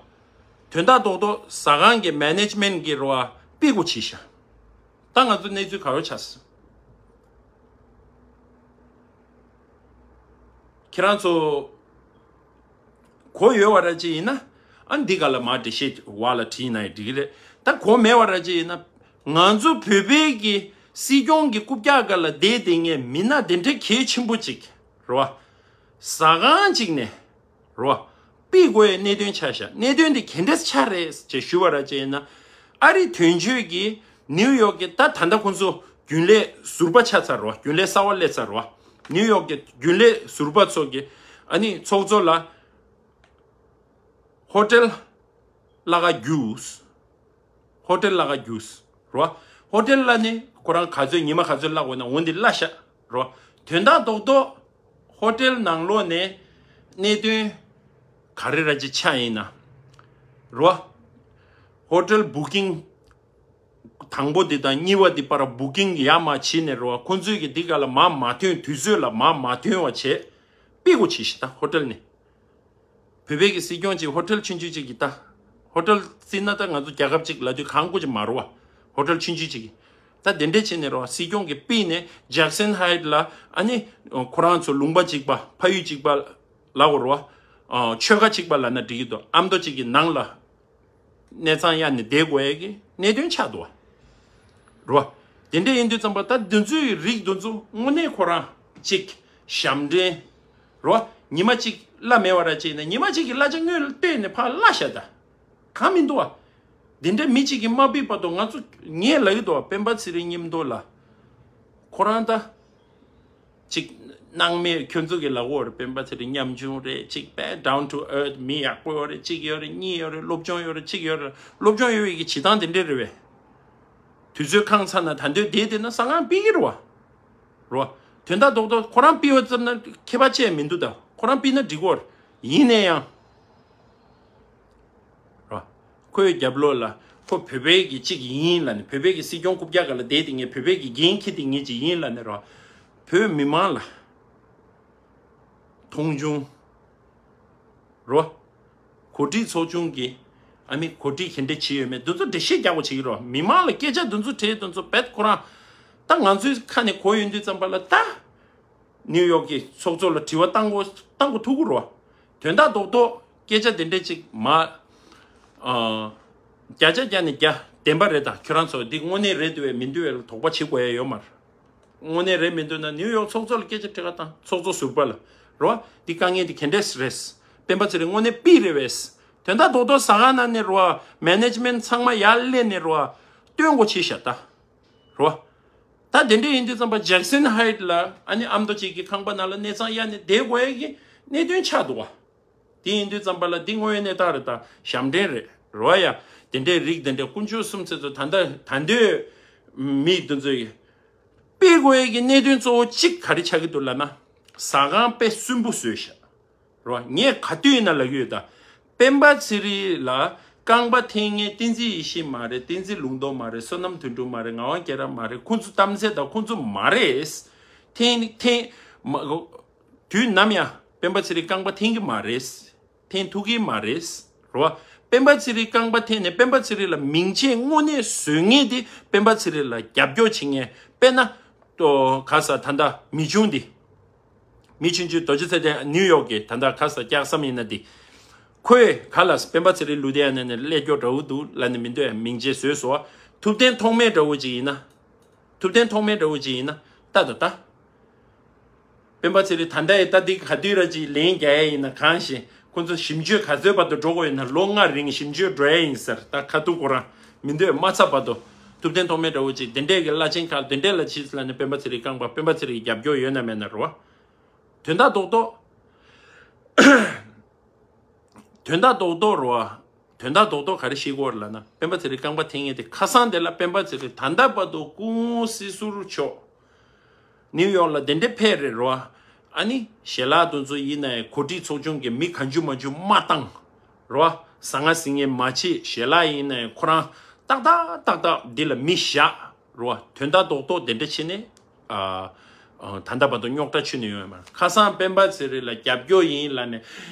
དོན་དག་རྡོག་རྡོག་ཟ་ཁང་གི་མེ་ནེ་ཇི་མེན་གི་རོ་པི་གུ་བྱས་ཤག་ད་ང་ཚོ་གནས་ཚུལ་ག་རེ་ཆགས་སོང་། ཁྱེད་རང་ཚོ་གོ་ཡོད་པ་ར་ཅིག་ཡིན་ན། ཨ་འདི་ག་ལ་མ་འགྲེལ་བཤད་བ་ལ་བྲིས་ན་ཡང་འགྲིག་གི་རེད། ད་གོ་མེད་པ་ར་ཅིག་ཡིན་ན། ང་ཚོ་བོད་པའི་གི་སྲིད་སྐྱོང་གི་རྐུབ་བཀྱག་སྒང་ལ་བསྡད་བསྡད་མཁན་མི་སྣ་དེ་འདྲའི་གལ་ཆེན་པོ་ཅིག་རེད་བ། ཟ་ཁང་ཅིག་ནས་རེད་བ། པི་དགོས་ཡའི་གནད་དོན་ཆགས་ཤག་གནད་དོན་དེ་ག་འདྲས་ཆགས་རེད་ཅེས་ཞུ་བ་ར་ཅིག་ཡིན་ན། ཨ་རི་དོན་གཅོད་ཀྱི་ནིའུ་ཡོག་གི་ད་ད་ལྟ་ཁོང་ཚོ་རྒྱུན་ལས་ཟུར་པ་ཆགས་ཚར་རེད་བ། རྒྱུན་ལས་གསར་པ་སླེབས་ཚར་རེད་བ། ནིའུ་ཡོག་གི་རྒྱུན་ལས་ཟུར་པ་ཚོ་གི་ཨ་ནི་ཚོགས་གཙོ་ལ་ཧོ་ཊེལ་གླ་ག་རྒྱུགས། ཧོ་ཊེལ་གླ་ག་རྒྱུགས་རོ། ཧོ་ཊེལ་གླ་ནི་ཁོ་རང་ག་ཚོད་ཉི་མ་ག་ཚོད་གླ་དགོས་ན་འོ་འདི་གླ་ཤག་རོ། དོན་དག་རྡོག་རྡོག་ཧོ་ཊེལ་ནང་ལོགས་ནས་གནད་དོན་ག་རེ་ར་ཅིག་ཆགས་ཡིན་ན་རོ། ཧོ་ཊེལ་བུ་ཀིང་དང་པོ་འདི་དང་གཉིས་པ་འདི་བར་བུ་ཀིང་ཡར་མར་བྱས་ནས་རོ། ཁོང་ཚོས་ཀྱི་འདི་ག་ལ་མར་མ་ཐོན། དུས་ཚོད་ལ་མར་མ་ཐོན་པ་བྱས་པི་གུ་བྱས་ཤག་ད་ཧོ་ཊེལ་ནས། བོད་པའི་གི་སྲིད་སྐྱོང་ཅིག་ཧོ་ཊེལ་ཆུང་ཆུང་ཅིག་གི་ད། ཧོ་ཊེལ་བརྩིས་ན་ད་ང་ཚོ་རྒྱལ་ཁབ་ཅིག་ལབ་དུས་གང་དགོས་ཅིག་མ་རུང་བ། ཧོ་ཊེལ་ཆུང་ཆུང་ཅིག་གི། ད་དེ་འདྲས་བྱས་ནས་རོ་སྲིད་སྐྱོང་གི་པི་ནས་ཇེག་སན་ཧའེ་ཊི་ལ་ཨ་ནི་ཁོ་རང་ཚོ་ལུང་པ་གཅིག་པ་ཕ་ཡུལ་གཅིག་པ་ལབ་དགོས་རེད་བ། ཆོལ་ཁ་གཅིག་པ་ལབ་ན་འགྲིག་གི་འདུག་ཨ་མདོ་གཅིག་གི་ནང་ལ་གནས་ཚང་གཡར་ནས་བསྡད་དགོས་ཡས་ཀྱི་གནད་དོན་ཆགས་འདུག་བ། རོ། དེ་འདྲ་ཡིན་དུས་ཙམ་པ་ད་འདི་ཚོའི་རིགས་འདི་ཚོ་དངོས་གནས་ཁོ་རང་གཅིག་ཞབས་འདྲེན། རོ། ཉི་མ་གཅིག་གླ་མེད་པ་ར་ཅིག་ཡིན་ན་ཉི་མ་གཅིག་གི་གླ་ཆ་དངུལ་སྟེར་ནས་ཕར་གླ་བཞག་ད། གང་མི་འདུག་བ། འདི་འདྲ་མི་གཅིག་གིས་མ་ཕུད་བར་དུ་ང་ཚོ་ངས་ལབ་ཀྱི་འདུག་བ། སྤེན་པ་ཚེ་རིང་མཉམ་དུ་ལ། ཁོ་རང་ད། ཅིག་སྣང་མེད་ཁྱོད་ཚོ་གི་ལབ་ཀྱི་ཡོད་རེད། སྤེན་པ་ཚེ་རིང་ཉམ་ཆུང་རེད། ཅིག་དཔེ་down to earth མི་ཡག་པོ་ཡོད་རེད། ཅིག་ཡོད་རེད། གཉིས་ཡོད་རེད། སློབ་སྦྱོང་ཡོད་རེད། ཅིག་ཡོད་རེད། སློབ་སྦྱོང་ཡོད་པའི་གི་བྱེད་སྟངས་དེ་འདྲས་རེད་བས། དུས་ཚོད་འཁང་ཚར་ན་ད་འདོད་བསྡད་བསྡད་ན་ཟ་ཁང་ཕུད་ཀྱི་རེད་བ། རོ། དོན་དག་རྡོག་རྡོག་ཁོ་རང་ཕུད་པ་ཙམ་ན་ཁྱད་པར་ཅི་ཡང་མི་འདུག་ད་ཁོ་རང་ཕུད་ན་འགྲིག་གི་ཡོད་རེད། ཡིན་ན་ཡང་། རོ། ཁོའི་རྒྱབ་ལོགས་ལ་ཁོ་བོད་པའི་གི་གཅིག་ཡིན་ལབ་ནས། བོད་པའི་གི་སྲིད་སྐྱོང་རྐུབ་བཀྱག་སྒང་ལ་བསྡད་དེ་ངས་བོད་པའི་གི་འགན་འཁྱེར་དེ་ངས་ཅིག་ཡིན་ལབ་ནས་རོ། བོད་མི་མང་ལ་མཐོང་ཆུང་། རོ། གོ་སྒྲིག་ཚོགས་ཆུང་གི་ཨ་མི་གོ་སྒྲིག་ག་འདྲ་བྱས་ཡོད་མེད་འདི་ཚོ་འགྲེལ་བཤད་རྒྱག་དགོས་བྱེད་ཀྱི་རོ། མི་མང་ལ་སྐད་ཆ་འདི་ཚོ་དྲིས་འདི་ཚོ་བེད་ཁོ་རང་། ད་ང་ཚོའི་ཁ་ནས་གོ་ཡོང་དུས་ཙམ་པ་ལ་ད། ནིའུ་ཡོག་གི་ཚོགས་གཙོ་ལ་དྲི་བ་བཏང་དགོས་བཏང་དགོས་ཐུག་གི་རོ། དོན་དག་རྡོག་རྡོག་སྐད་ཆ་དེ་འདྲ་ཅིག་མ། ཨ། བརྒྱ་ཆ་བརྒྱ་ནས་བརྒྱ་བདེན་པ་རེད། ད་ཁྱོད་རང་ཚོ་འདི་དངོས་གནས་རེད་འདུག་བས་མི་འདུག་བས་ལ་དོགས་པ་བྱེད་དགོས་ཡ་ཡོད་མ་རེད། དངོས་གནས་རེད་མི་འདུག་ན་ནིའུ་ཡོག་ཚོགས་གཙོ་ལ་སྐད་ཆ་དྲི་ག་བཏང་། ཚོགས་གཙོ་ཟུར་པ་ལ་རོ། འདི་དཀའ་ངལ་འདི་ག་འདྲས་རེད། སྤེན་པ་ཚེ་རིང་དངོས་གནས་པི་རེད་བས། དོན་དག་རྡོག་རྡོག་ཟ་ཁང་ནང་ནས་རོ། མེ་ནེ་ཇི་མེན་ཚང་མ་ཡར་སླེབས་ནས་རོ། སྟོན་དགོས་བྱས་ཤག་ད། རོ། ད་དེ་འདྲ་ཡིན་དུས་ཙམ་པ་ཇེག་སན་ཧའེ་ཊི་ལ་ཨ་ནི་ཨ་མདོ་གཅིག་གི་ཁང་པ་ནང་ལ་གནས་ཚང་གཡར་ནས་བསྡད་དགོས་ཡས་ཀྱི་གནད་དོན་ཆགས་འདུག་བ། དེ་ཡིན་དུས་ཙམ་པ་ལ་འདི་དངོས་ཡོད་གནས་སྟངས་རེད། ད་ཞབས་འདྲེན་རེད་རོ། ཡ། དེ་འདྲའི་རིགས་དེ་འདྲའི་དཀོན་མཆོག་གསུམ་ཚེ་ཚོ་ད་ལྟ་ད་འདོད་མི་དེ་ཚོ་ཡི་དཔེ་དགོས་ཡས་ཀྱི་གནད་དོན་གཙོ་བོ་གཅིག་ག་རེ་ཆགས་ཀྱི་འདུག་ལབ་ན། ཟ་ཁང་དཔེ་སུན་པོ་བཟོས་ཤག་རོ། ངས་ག་དུས་ཡིན་ན་ལབ་ཀྱི་ཡོད་ད། སྤེན་པ་ཚེ་རིང་ལ་རྐང་པ་འཐེན་མཁན་བསྟན་འཛིན་ཡེ་ཤེས་མ་རེད། བསྟན་འཛིན་ལུང་རྟོགས་མ་རེད། བསོད་ནམས་དོན་གྲུབ་མ་རེད། ངག་དབང་རྒྱལ་རབས་མ་རེད། ཁོང་ཚོ་གཏམ་ཚད་དང་ཁོང་ཚོ་མ་རེད། འཐེན་འཐེན་མ། དུས་ནམ་ཡང་སྤེན་པ་ཚེ་རིང་རྐང་པ་འཐེན་གྱི་མ་རེད། འཐེན་ཐུབ་ཀྱི་མ་རེད། རེད་བ། སྤེན་པ་ཚེ་རིང་རྐང་པ་འཐེན་ནས་སྤེན་པ་ཚེ་རིང་ལ་མིང་ཆད་དངོས་གནས་བཟོ་མཁན་དེ་སྤེན་པ་ཚེ་རིང་ལ་རྒྱབ་སྐྱོར་བྱེད་མཁན། དཔེར་ན། ཏོ་ག་ས་ད་ལྟ་མི་ཆུང་འདི། མི་ཆུང་ཆུང་རྡོ་རྗེ་ཚེ་བརྟན་ནིའུ་ཡོག་གི་ད་ལྟ་ག་ས་སྐྱག་ཟམ་ཡིན་ན་འདི། ཁོས་ག་ལ་སྤེན་པ་ཚེ་རིང་ལུས་བསྡད་ཡ་ནས་ནས་སླེབས་སྐྱོ་འདྲ་བོ་འདུག་ལ་ནི་མི་འདོད་མིང་ཆད་བཟོས་སོ། ཐུབ་བསྟན་ཐོགས་མེད་འདྲ་བོ་ཅིག་ཡིན་ན། ཐུབ་བསྟན་ཐོགས་མེད་འདྲ་བོ་ཅིག་ཡིན་ན། ལྟ་ད་ལྟ། སྤེན་པ་ཚེ་རིང་ད་ལྟ་ཡི་ལྟ་འདི་ག་དུས་ར་ཅིག་ལན་རྒྱག་ཡ་ཡིན་ན་གང་ཞིག་ཁོ་ཚོ་ཞིབ་འཇུག་ག་ཚོད་བར་དུ་འགྲོ་དགོས་ཡོད་ན་ལོ་ལྔ་རིང་ཞིབ་འཇུག་འགྲོ་ཡ་ཡིན་ཟེར། ད་ཁ་ཐུག་ཁོ་རང་མི་འདོད་མ་ཚར་བར་དུ། ཐུབ་བསྟན་ཐོགས་མེད་འདྲ་བོ་ཅིག་དེ་འདྲས་ཀྱི་བླ་ཆེན་ཁག་དེ་འདྲས་ལ་ཕྱིས་ལ་ནི་སྤེན་པ་ཚེ་རིང་རྐང་པ་སྤེན་པ་ཚེ་རིང་གི་རྒྱབ་སྐྱོར་ཡོད་ན་མེད་ན་རེད་བ། དོན་དག་རྡོག་རྡོག་དོན་དག་རྡོག་རྡོག་རེད་བ། དོན་དག་རྡོག་རྡོག་ག་རེ་ཤེས་དགོས་རེད་ལབ་ན་སྤེན་པ་ཚེ་རིང་རྐང་པ་འཐེན་མཁན་དེ་ཁ་སང་དེ་ལ་སྤེན་པ་ཚེ་རིང་ད་ལྟ་བར་དུ་སྐུ་ངོ་སྲིད་ཟུར་མཆོག་ནིའུ་ཡོག་ལ་དེ་འདྲས་ཕེབས་རེད་རོ། ཨ་ནི་ཞལ་ལག་དེ་ཚོ་ཡིན་ནའི་གོ་སྒྲིག་ཚོགས་ཆུང་གི་མི་གང་བྱུང་མང་བྱུང་མ་བཏང་རོ། ཟ་ང་ཟིང་ངེ་མ་བྱེད། ཞལ་ལག་ཡིན་ནའི་ཁོ་རང་ཏག་ཏག་ཏག་ཏག་འདི་ལ་མི་བཞག་རོ། དོན་དག་རྡོག་རྡོག་དེ་འདྲ་བྱས་ནས་ཨ་ཨ་ད་ལྟ་བར་དུ་རྙོག་དྲ་ཆུ་ནས་ཡོང་ཡོད་མ་རེད། ཁ་སང་སྤེན་པ་ཚེ་རིང་ལ་རྒྱབ་སྐྱོར་ཡིན་ལབ་ནས་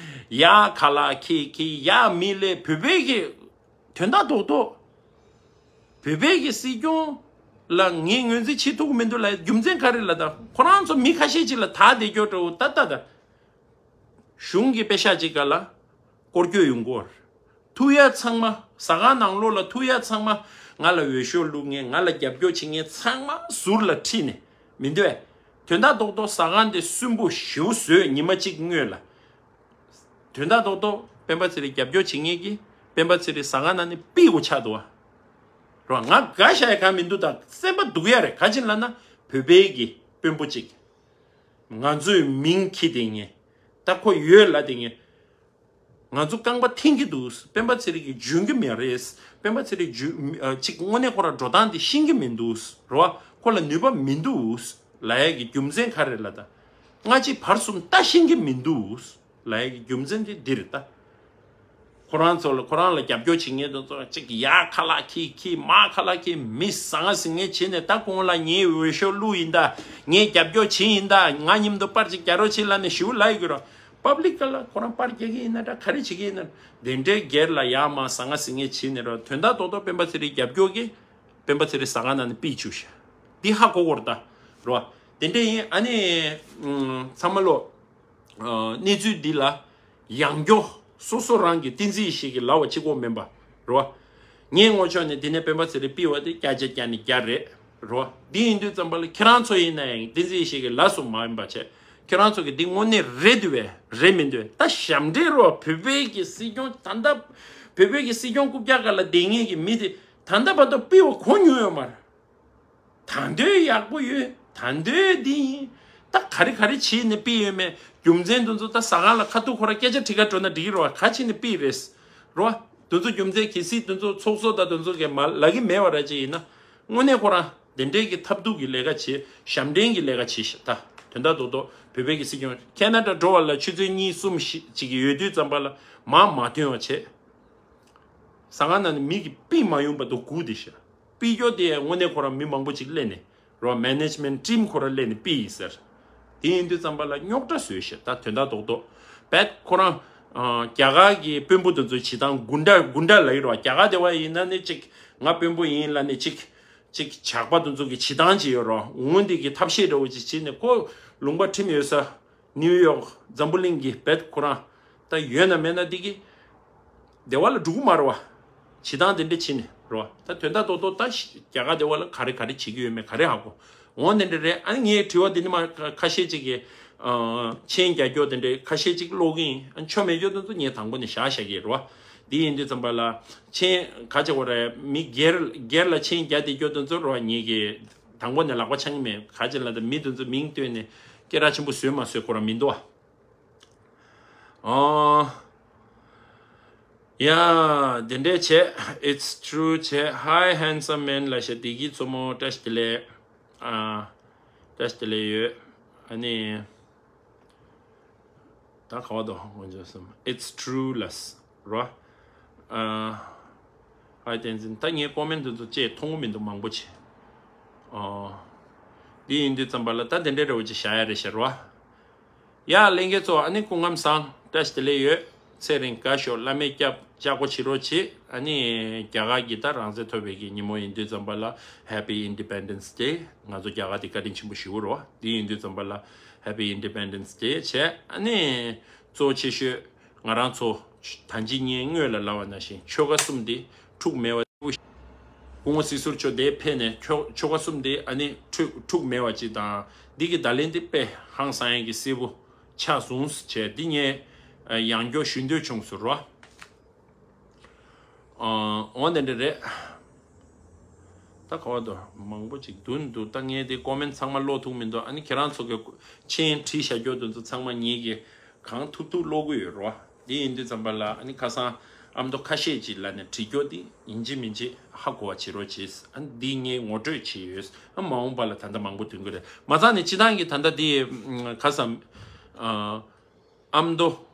ཡ་ཁ་ལག་ཁྱི་ཁྱི་ཡ་མི་ལས་བོད་པའི་གི་དོན་དག་རྡོག་རྡོག་བོད་པའི་གི་སྲིད་སྐྱོང་ལ་ངས་ངོས་འཛིན་བྱེད་ཐུབ་ཀྱི་མི་འདུག་ལ་རྒྱུ་མཚན་ག་རེ་ལ་ད་ཁོ་རང་ཚོ་མི་ཁ་ཤས་ཅིག་ལ་ད་བསྡད་སྐྱོ་འདྲ་བོ་ད་ལྟ་ད་གཞུང་གི་པེ་ཤག་ཅིག་ག་ལ་སྐོར་སྐྱོད་ཡོང་གི་ཡོད་རེད། ཐུག་ཡ་ཚང་མ་ཟ་ཁང་ནང་ལོགས་ལ་ཐུག་ཡ་ཚང་མ་ང་ལ་འོས་ཤོག་བླུག་མཁན་ང་ལ་རྒྱབ་སྐྱོར་བྱེད་མཁན་ཚང་མ་ཟུར་ལ་ཁྲིད་ནས་མི་འདོད། དོན་དག་རྡོག་རྡོག་ཟ་ཁང་དེ་སུན་པོ་ཞེ་པོ་བཟོས་ཉི་མ་གཅིག་སྔོན་ལ། དོན་དག་རྡོག་རྡོག་སྤེན་པ་ཚེ་རིང་རྒྱབ་སྐྱོར་བྱེད་མཁན་གྱིས་སྤེན་པ་ཚེ་རིང་ཟ་ཁང་ནང་ནས་ཕུད་དགོས་ཆགས་འདུག་བ། རོ་ང་དགའ་ཤ་ཡ་གང་མི་འདུག་ད་སེམས་པ་སྡུག་ཡ་རེད། ག་ཅི་ལབ་ན་བོད་པའི་གི་དཔོན་པོ་གཅིག་ང་ཚོའི་མིང་འཁྱེར་བསྡད་མཁན་ད་ཁོ་ཡོད་ལབ་བསྡད་མཁན་ང་ཚོ་རྐང་པ་འཐེན་གྱི་འདུག་སྤེན་པ་ཚེ་རིང་གིས་འཇོན་གྱི་མ་རེད། སྤེན་པ་ཚེ་རིང་འཇོན་ཨ་གཅིག་དངོས་གནས་ཁོ་རང་འགྲོ་སྟངས་འདི་ཤེས་ཀྱི་མི་འདུག་རོ། ཁོ་ལ་ནུས་པ་མི་འདུག་ལབ་ཡ་གི་རྒྱུ་མཚན་ག་རེ་ལབ་ད། སྔ་ཕྱི་བར་གསུམ་ལྟ་ཤེས་ཀྱི་མི་འདུག་ལབ་ཡ་གི་རྒྱུ་མཚན་དེ་འདི་རེད་ད། ཁོ་རང་ཚོ་ལ་ཁོ་རང་ལ་རྒྱབ་སྐྱོར་བྱེད་མཁན་དེ་ཚོ་གཅིག་ཡ་ཁ་ལག་ཁྱི་ཁྱི་མ་ཁ་ལག་ཁྱི་མི་ཟ་ང་ཟིང་ངེ་བྱེད་ནས་ད་ཁོང་ལ་ངའི་འོས་ཤོག་བླུགས་ཡིན་ད། ངའི་རྒྱབ་སྐྱོར་བྱེད་ཡིན་ད། ང་མཉམ་དུ་པར་ཅིག་རྒྱག་རོགས་བྱེད་ལབ་ནས་ཞུ་ལབ་ཡོད་ཀྱི་རོ། པབ་ལིག་ག་ལ་ཁོ་རང་པར་རྒྱག་གི་ཡིན་ན་འདྲ་ག་རེ་བྱེད་ཀྱི་ཡིན་ན་དེ་འདྲའི་སྒེར་ལ་ཡ་མ་ཟ་ང་ཟིང་ངེ་བྱེད་ནས་རོ། དོན་དག་རྡོག་རྡོག་སྤེན་པ་ཚེ་རིང་རྒྱབ་སྐྱོར་གྱིས་སྤེན་པ་ཚེ་རིང་ཟ་ཁང་ནང་ནས་ཕུད་བཅུག་ཤག་འདི་ཧ་གོ་གོ་རེད་ད་རོ། དེ་འདྲ་ཡིན་ཨ་ནི་ཚང་མ་ལོ། གནས་ཚུལ་འདི་ལ་ཡང་སྐྱོ་སོ་སོ་རང་གི་བསྟན་འཛིན་ཡེ་ཤེས་ཀྱི་ལབ་པ་གཅིག་པོ་མིན་པ་རེད་བ། ངའི་ངོ་ཕྱོགས་ནས་འདི་ནས་སྤེན་པ་ཚེ་རིང་ཕུད་པ་དེ་བརྒྱ་ཆ་བརྒྱ་ནས་བརྒྱ་རེད་རེད་བ། འདི་ཡིན་དུས་ཙམ་པ་ལ་ཁྱེད་རང་ཚོ་ཡིན་ན་ཡང་བསྟན་འཛིན་ཡེ་ཤེས་ཀྱི་ལབ་སོ་མ་ཡིན་པ་བྱས་ཁྱེད་རང་ཚོ་གི་འདི་དངོས་གནས་རེད་འདུག་བས་རེད་མི་འདུག་བས་ད་ཞབས་འདྲེན་རོགས་བོད་པའི་གི་སྲིད་སྐྱོང་ད་ལྟ་བོད་པའི་གི་སྲིད་སྐྱོང་རྐུབ་བཀྱག་སྒང་ལ་བསྡད་མཁན་གི་མི་དེ་ད་ལྟ་བར་དུ་ཕུད་པ་གོ་མྱོང་ཡོད་མ་རེད། ད་འདོད་ཡག་པོ་ཡོད། ད་འདོད་འདི་ཡིན། ད་ག་རེ་ག་རེ་བྱས་ནས་ཕུད་ཡོད་མེད་རྒྱུ་མཚན་དེ་ཚོ་ད་ཟ་ཁང་ལ་ཁ་ཐུག་ཁོ་ར་སྐད་ཆ་དྲི་ག་འགྲོ་ན་འགྲིག་གི་རེད་བ། ག་བྱས་ནས་ཕུད་རེད་རེད་བ། དེ་ཚོ་རྒྱུ་མཚན་གལ་སྲིད་དེ་ཚོ་ཚོགས་གཙོ་དང་དེ་ཚོ་གི་མ་ལབ་ཀྱི་མེད་བ་ར་ཅིག་ཡིན་ན་དངོས་གནས་ཁོ་རང་དེ་འདྲའི་གི་ཐབས་སྡུག་གི་ལས་ཀ་བྱེད་ཞབས་འདྲེན་གི་ལས་ཀ་བྱེད་ཤག་ད་དོན་དག་རྡོག་རྡོག་བོད་པའི་གི་སྲིད་སྐྱོང་ཁེ་ན་ཌ་འགྲོ་བ་ལ་ཆུ་ཚོད་གཉིས་གསུམ་ཞིག་ཅིག་ཡོད་དུས་ཙམ་པ་ལ་མ་མ་ཐོན་བ་བྱས། ཟ་ཁང་ནང་ནས་མི་གིས་ཕུད་མ་ཡོང་བར་དུ་སྒུག་བསྡད་ཤག་ཕུད་རྒྱུ་དེ་དངོས་གནས་ཁོ་རང་མི་མང་པོ་ཅིག་སླེབས་ནས་རོ། མེ་ནེ་ཇི་མེན་ཊི་ཊིམ་ཁོ་རང་སླེབས་ནས་ཕུད་ཡིན་ཟེར། དེ་ཡིན་དུས་ཙམ་པ་ལ་རྙོག་དྲ་བཟོས་ཤག་ད་དོན་དག་རྡོག་རྡོག་བེད་ཁོ་རང་རྒྱ་གར་གྱི་དཔོན་པོ་དེ་ཚོའི་བྱེད་སྟངས་གུན་ཌ་གུན་ཌ་ལབ་ཀྱི་རོ། རྒྱ་གར་དེ་བ་ཡིན་ན་ནི་ཅིག་ང་དཔོན་པོ་ཡིན་ལབ་ནས་ཅིག་ཅིག་ཇག་པ་དེ་ཚོ་གི་བྱེད་སྟངས་ཅིག་ཡོད་རོ། འོ་འདི་གི་ཐབས་ཤེས་འདྲ་བོ་ཅིག་བྱས་ནས་ཁོ་ལུང་པ་ཁྲིམས་ཡོད་ས། ནིའུ་ཡོག་འཛམ་བུ་གླིང་གི་བེད་ཁོ་རང་ད་ཡོད་ན་མེད་ན་འདི་གི་སྡེ་བ་ལ་འགྲོ་གི་མ་རེད་བ། བྱེད་སྟངས་དེ་འདྲ་བྱས་ནས་རེད་བ། ད་དོན་དག་རྡོག་རྡོག་ད་ཤི་རྒྱ་གར་སྡེ་བ་ལ་ག་རེ་ག་རེ་བྱེད་ཀྱི་ཡོད་མེད་ག་རེ་ཧ་གོ། འོ་དེ་འདྲ་རེད། ཨ་ནི་ངའི་དྲི་བ་འདི་ནི་མ་ཁ་ཁ་ཤས་ཅིག་གིས་ཨ་མཆན་རྒྱག་རྒྱུ་དེ་འདྲ་ཁ་ཤས་ཅིག་ཀློག་གི་ཡིན། ཨ་མཆོད་མེ་རྒྱུ་དེ་ཚོ་ངས་དང་པོ་ནས་བཞག་བཞག་གི་རེད་བ། འདི་ཡིན་དུས་ཙམ་པ་ལ་མཆན་ག་བྱེད་དགོས་རེད། མི་སྒེར་སྒེར་ལ་མཆན་རྒྱག་བསྡད་རྒྱུ་དེ་ཚོ་རེད་བ། ངེད་ཀྱིས་དང་པོ་ནས་ལག་པ་འཆང་གི་མེད། ག་ཅི་ལབ་ན་མི་དེ་ཚོ་མིང་བཏོན་ནས་སྐད་གྲགས་ཆེན་པོ་བཟོས་མ་བཟོས་ཁོ་རང་མི་འདུག་ཨ། ཨོ། ཡ། དེ་འདྲས་བྱས། It's true བྱས། Hi handsome man ལབ་ཤག་བདེ་སྐྱིད་མཚོ་མོ་བཀྲ་ཤིས་བདེ་ལེགས། ཨ། བཀྲ་ཤིས་བདེ་ལེགས་ཡོད། ཨ་ནི། ད་ག་བ་དོ་ངོ་འཇོག་སམ། It's true ལབ་རོ། ཨ། ཨ་བསྟན་འཛིན་ད་ངའི་ཀོ་མེན་དེ་ཚོ་ཅེས་མཐོང་གི་མི་འདུག་མང་པོ་ཅིག་ཨ། འདི་ཡིན་དུས་ཙམ་པ་ལ་ད་དེ་འདྲའི་འདྲ་བོ་ཅིག་བཞག་ཡ་རེད་ཤག་རོ། ཡ་ལྷན་རྒྱས་ཚོ་ཨ་ནི་སྐུ་ཁམས་བཟང་། བཀྲ་ཤིས་བདེ་ལེགས་ཡོད། ཚེ་རིང་དགའ་ཤོག་བླ་མས་སྐྱབས་ལྕགས་པོ་བྱེད་རོགས་བྱེད། ཨ་ནི་རྒྱ་གར་གྱི་ད་རང་བཙན་ཐོབ་པའི་གི་ཉིན་མོ་ཡིན་དུས་ཙམ་པ་ལ་Happy Independence Day། ང་ཚོ་རྒྱ་གར་དེ་བཀའ་དྲིན་ཆེན་པོ་ཞེ་པོ་རེད་བ། དེ་ཡིན་དུས་ཙམ་པ་ལ་Happy Independence Day བྱས། ཨ་ནི་གཙོ་ཆེ་ཤོས་ང་རང་ཚོ་ད་ཅི་ངས་སྔོན་ལ་ལབ་པ་ནང་བཞིན་ཆོལ་ཁ་གསུམ་དེ་འཁྲུག་མེད་པ། སྐུ་ངོ་སྲིད་ཟུར་མཆོག་དེ་ཕེབས་ནས་ཆོལ་ཆོལ་ཁ་གསུམ་དེ་ཨ་ནི་འཁྲུག་འཁྲུག་མེད་པ་ཅིག་དང་། འདི་གི་བརྡ་ལན་དེ་དཔེ་ཧང་སང་ཡག་གི་གསལ་པོ་ཆགས་སོང་ཟེར་བྱས། འདི་ངས་ཨ་ཡང་བསྐྱར་ཞུ་འདོད་བྱུང་སོང་རོ། ཨ་འོ་དེ་འདྲ་རེད། ད་ག་བ་དོ་མང་པོ་ཅིག་འདུག་འདུག་ད་ངས་དེ་ཀོ་མེན་ཚང་མ་ཀློག་ཐུབ་མི་འདུག་ཨ་ནི་ཁྱེད་རང་ཚོ་གི་མཆན་བྲིས་བཞག་རྒྱུ་དེ་ཚོ་ཚང་མ་ངེད་ཀྱིས་གང་ཐུབ་ཐུབ་ཀློག་གི་ཡོད་རོ། དེ་ཡིན་དུས་ཙམ་པ་ལ་ཨ་ནི་ཁ་སང་ཨ་མདོ་ཁ་ཤས་ཅིག་ལ་ནས་བྲིས་རྒྱུ་དེ་ཡིན་གཅིག་མིན་གཅིག་ཧ་གོ་བ་བྱེད་རོགས་བྱེད། ཨ་ནི་འདི་ངས་ངོ་སྤྲོད་བྱས་ཡོད། ཨ་མ་འོངས་པ་ལ་ད་ལྟ་མང་པོ་ཐོན་གི་རེད། མ་ཚང་ནས་སྤྱི་བཏང་གི་ད་ལྟ་དེ་ཁ་སང་ཨ་མདོ་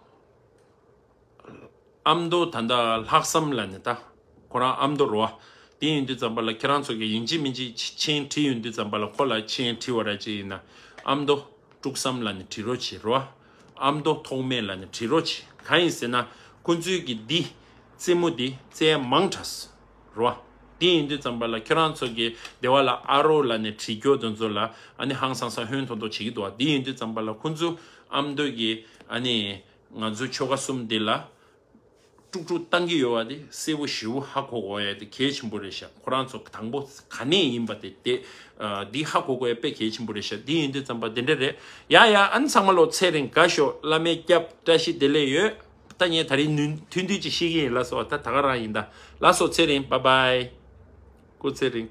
ཨ་མདོ་ད་ལྟ་ལྷག་བསམ་ལ་ནི་ད་ཁོ་རང་ཨ་མདོ་རོ། དེ་ཡིན་དུས་ཙམ་པ་ལ་ཁྱེད་རང་ཚོ་གིས་ཡིན་གཅིག་མིན་གཅིག་མཆན་བྲིས་ཡོང་དུས་ཙམ་པ་ལ་ཁོ་ལ་མཆན་བྲིས་པ་ར་ཅིག་ཡིན་ན་ཨ་མདོ་དཀྲུག་བསམ་ལ་ནི་བྲིས་རོགས་བྱེད་རོ། ཨ་མདོ་ཐོགས་མེད་ལ་ནི་བྲིས་རོགས་བྱེད། གང་ཡིན་ཟེར་ན་ཁོ་ཚོའི་གི་འདི་རྩེད་མོ་འདི་རྩེ་མང་དྲགས་རོ། དེ་ཡིན་དུས་ཙམ་པ་ལ་ཁྱེད་རང་ཚོ་གིས་སྡེ་བ་ལ་ཨ་རོ་ལ་ནི་བྲིས་རྒྱུ་དེ་ཚོ་ལ་ཨ་ནི་ཧང་སང་སང་ཧོན་ཐོར་ཐོར་བྱེད་ཀྱི་འདུག་བ། དེ་ཡིན་དུས་ཙམ་པ་ལ་ཁོ་ཚོ་ཨ་མདོ་གི་ཨ་ནི་ང་ཚོ་ཆོལ་ཁ་གསུམ་འདི་ལ་དཀྲུག་དཀྲུག་བཏང་གི་ཡོད་པ་དེ་གསལ་པོ་ཞེ་པོ་ཧ་གོ་དགོས་ཡ་དེ་གལ་ཆེན་པོ་རེད་ཤག་ཁོ་རང་ཚོ་དང་པོ་ག་ནས་ཡིན་པ་དེ་དེ་ཨ་འདི་ཧ་གོ་དགོས་ཡ་དཔེ་གལ་ཆེན་པོ་རེད་ཤག་དེ་ཡིན་དུས་ཙམ་པ་དེ་འདྲ་རེད། ཡ་ཡ་ཨ་ནི་ཚང་མ་ལོ་ཚེ་རིང་དགའ་ཤོག་བླ་མས་སྐྱབས། བཀྲ་ཤིས་བདེ་ལེགས་ཡོད། ད་ངས་ད་རིང་ནུན་ཐུང་ཐུང་ཅིག་ཤེས་ཀྱི་ཡིན། ལགས་སོ། ད་ད་ག་རང་ཡིན། ད་ལགས་སོ། ཚེ་རིང་བཱའི་བཱའི། སྐུ་ཚེ་རིང་།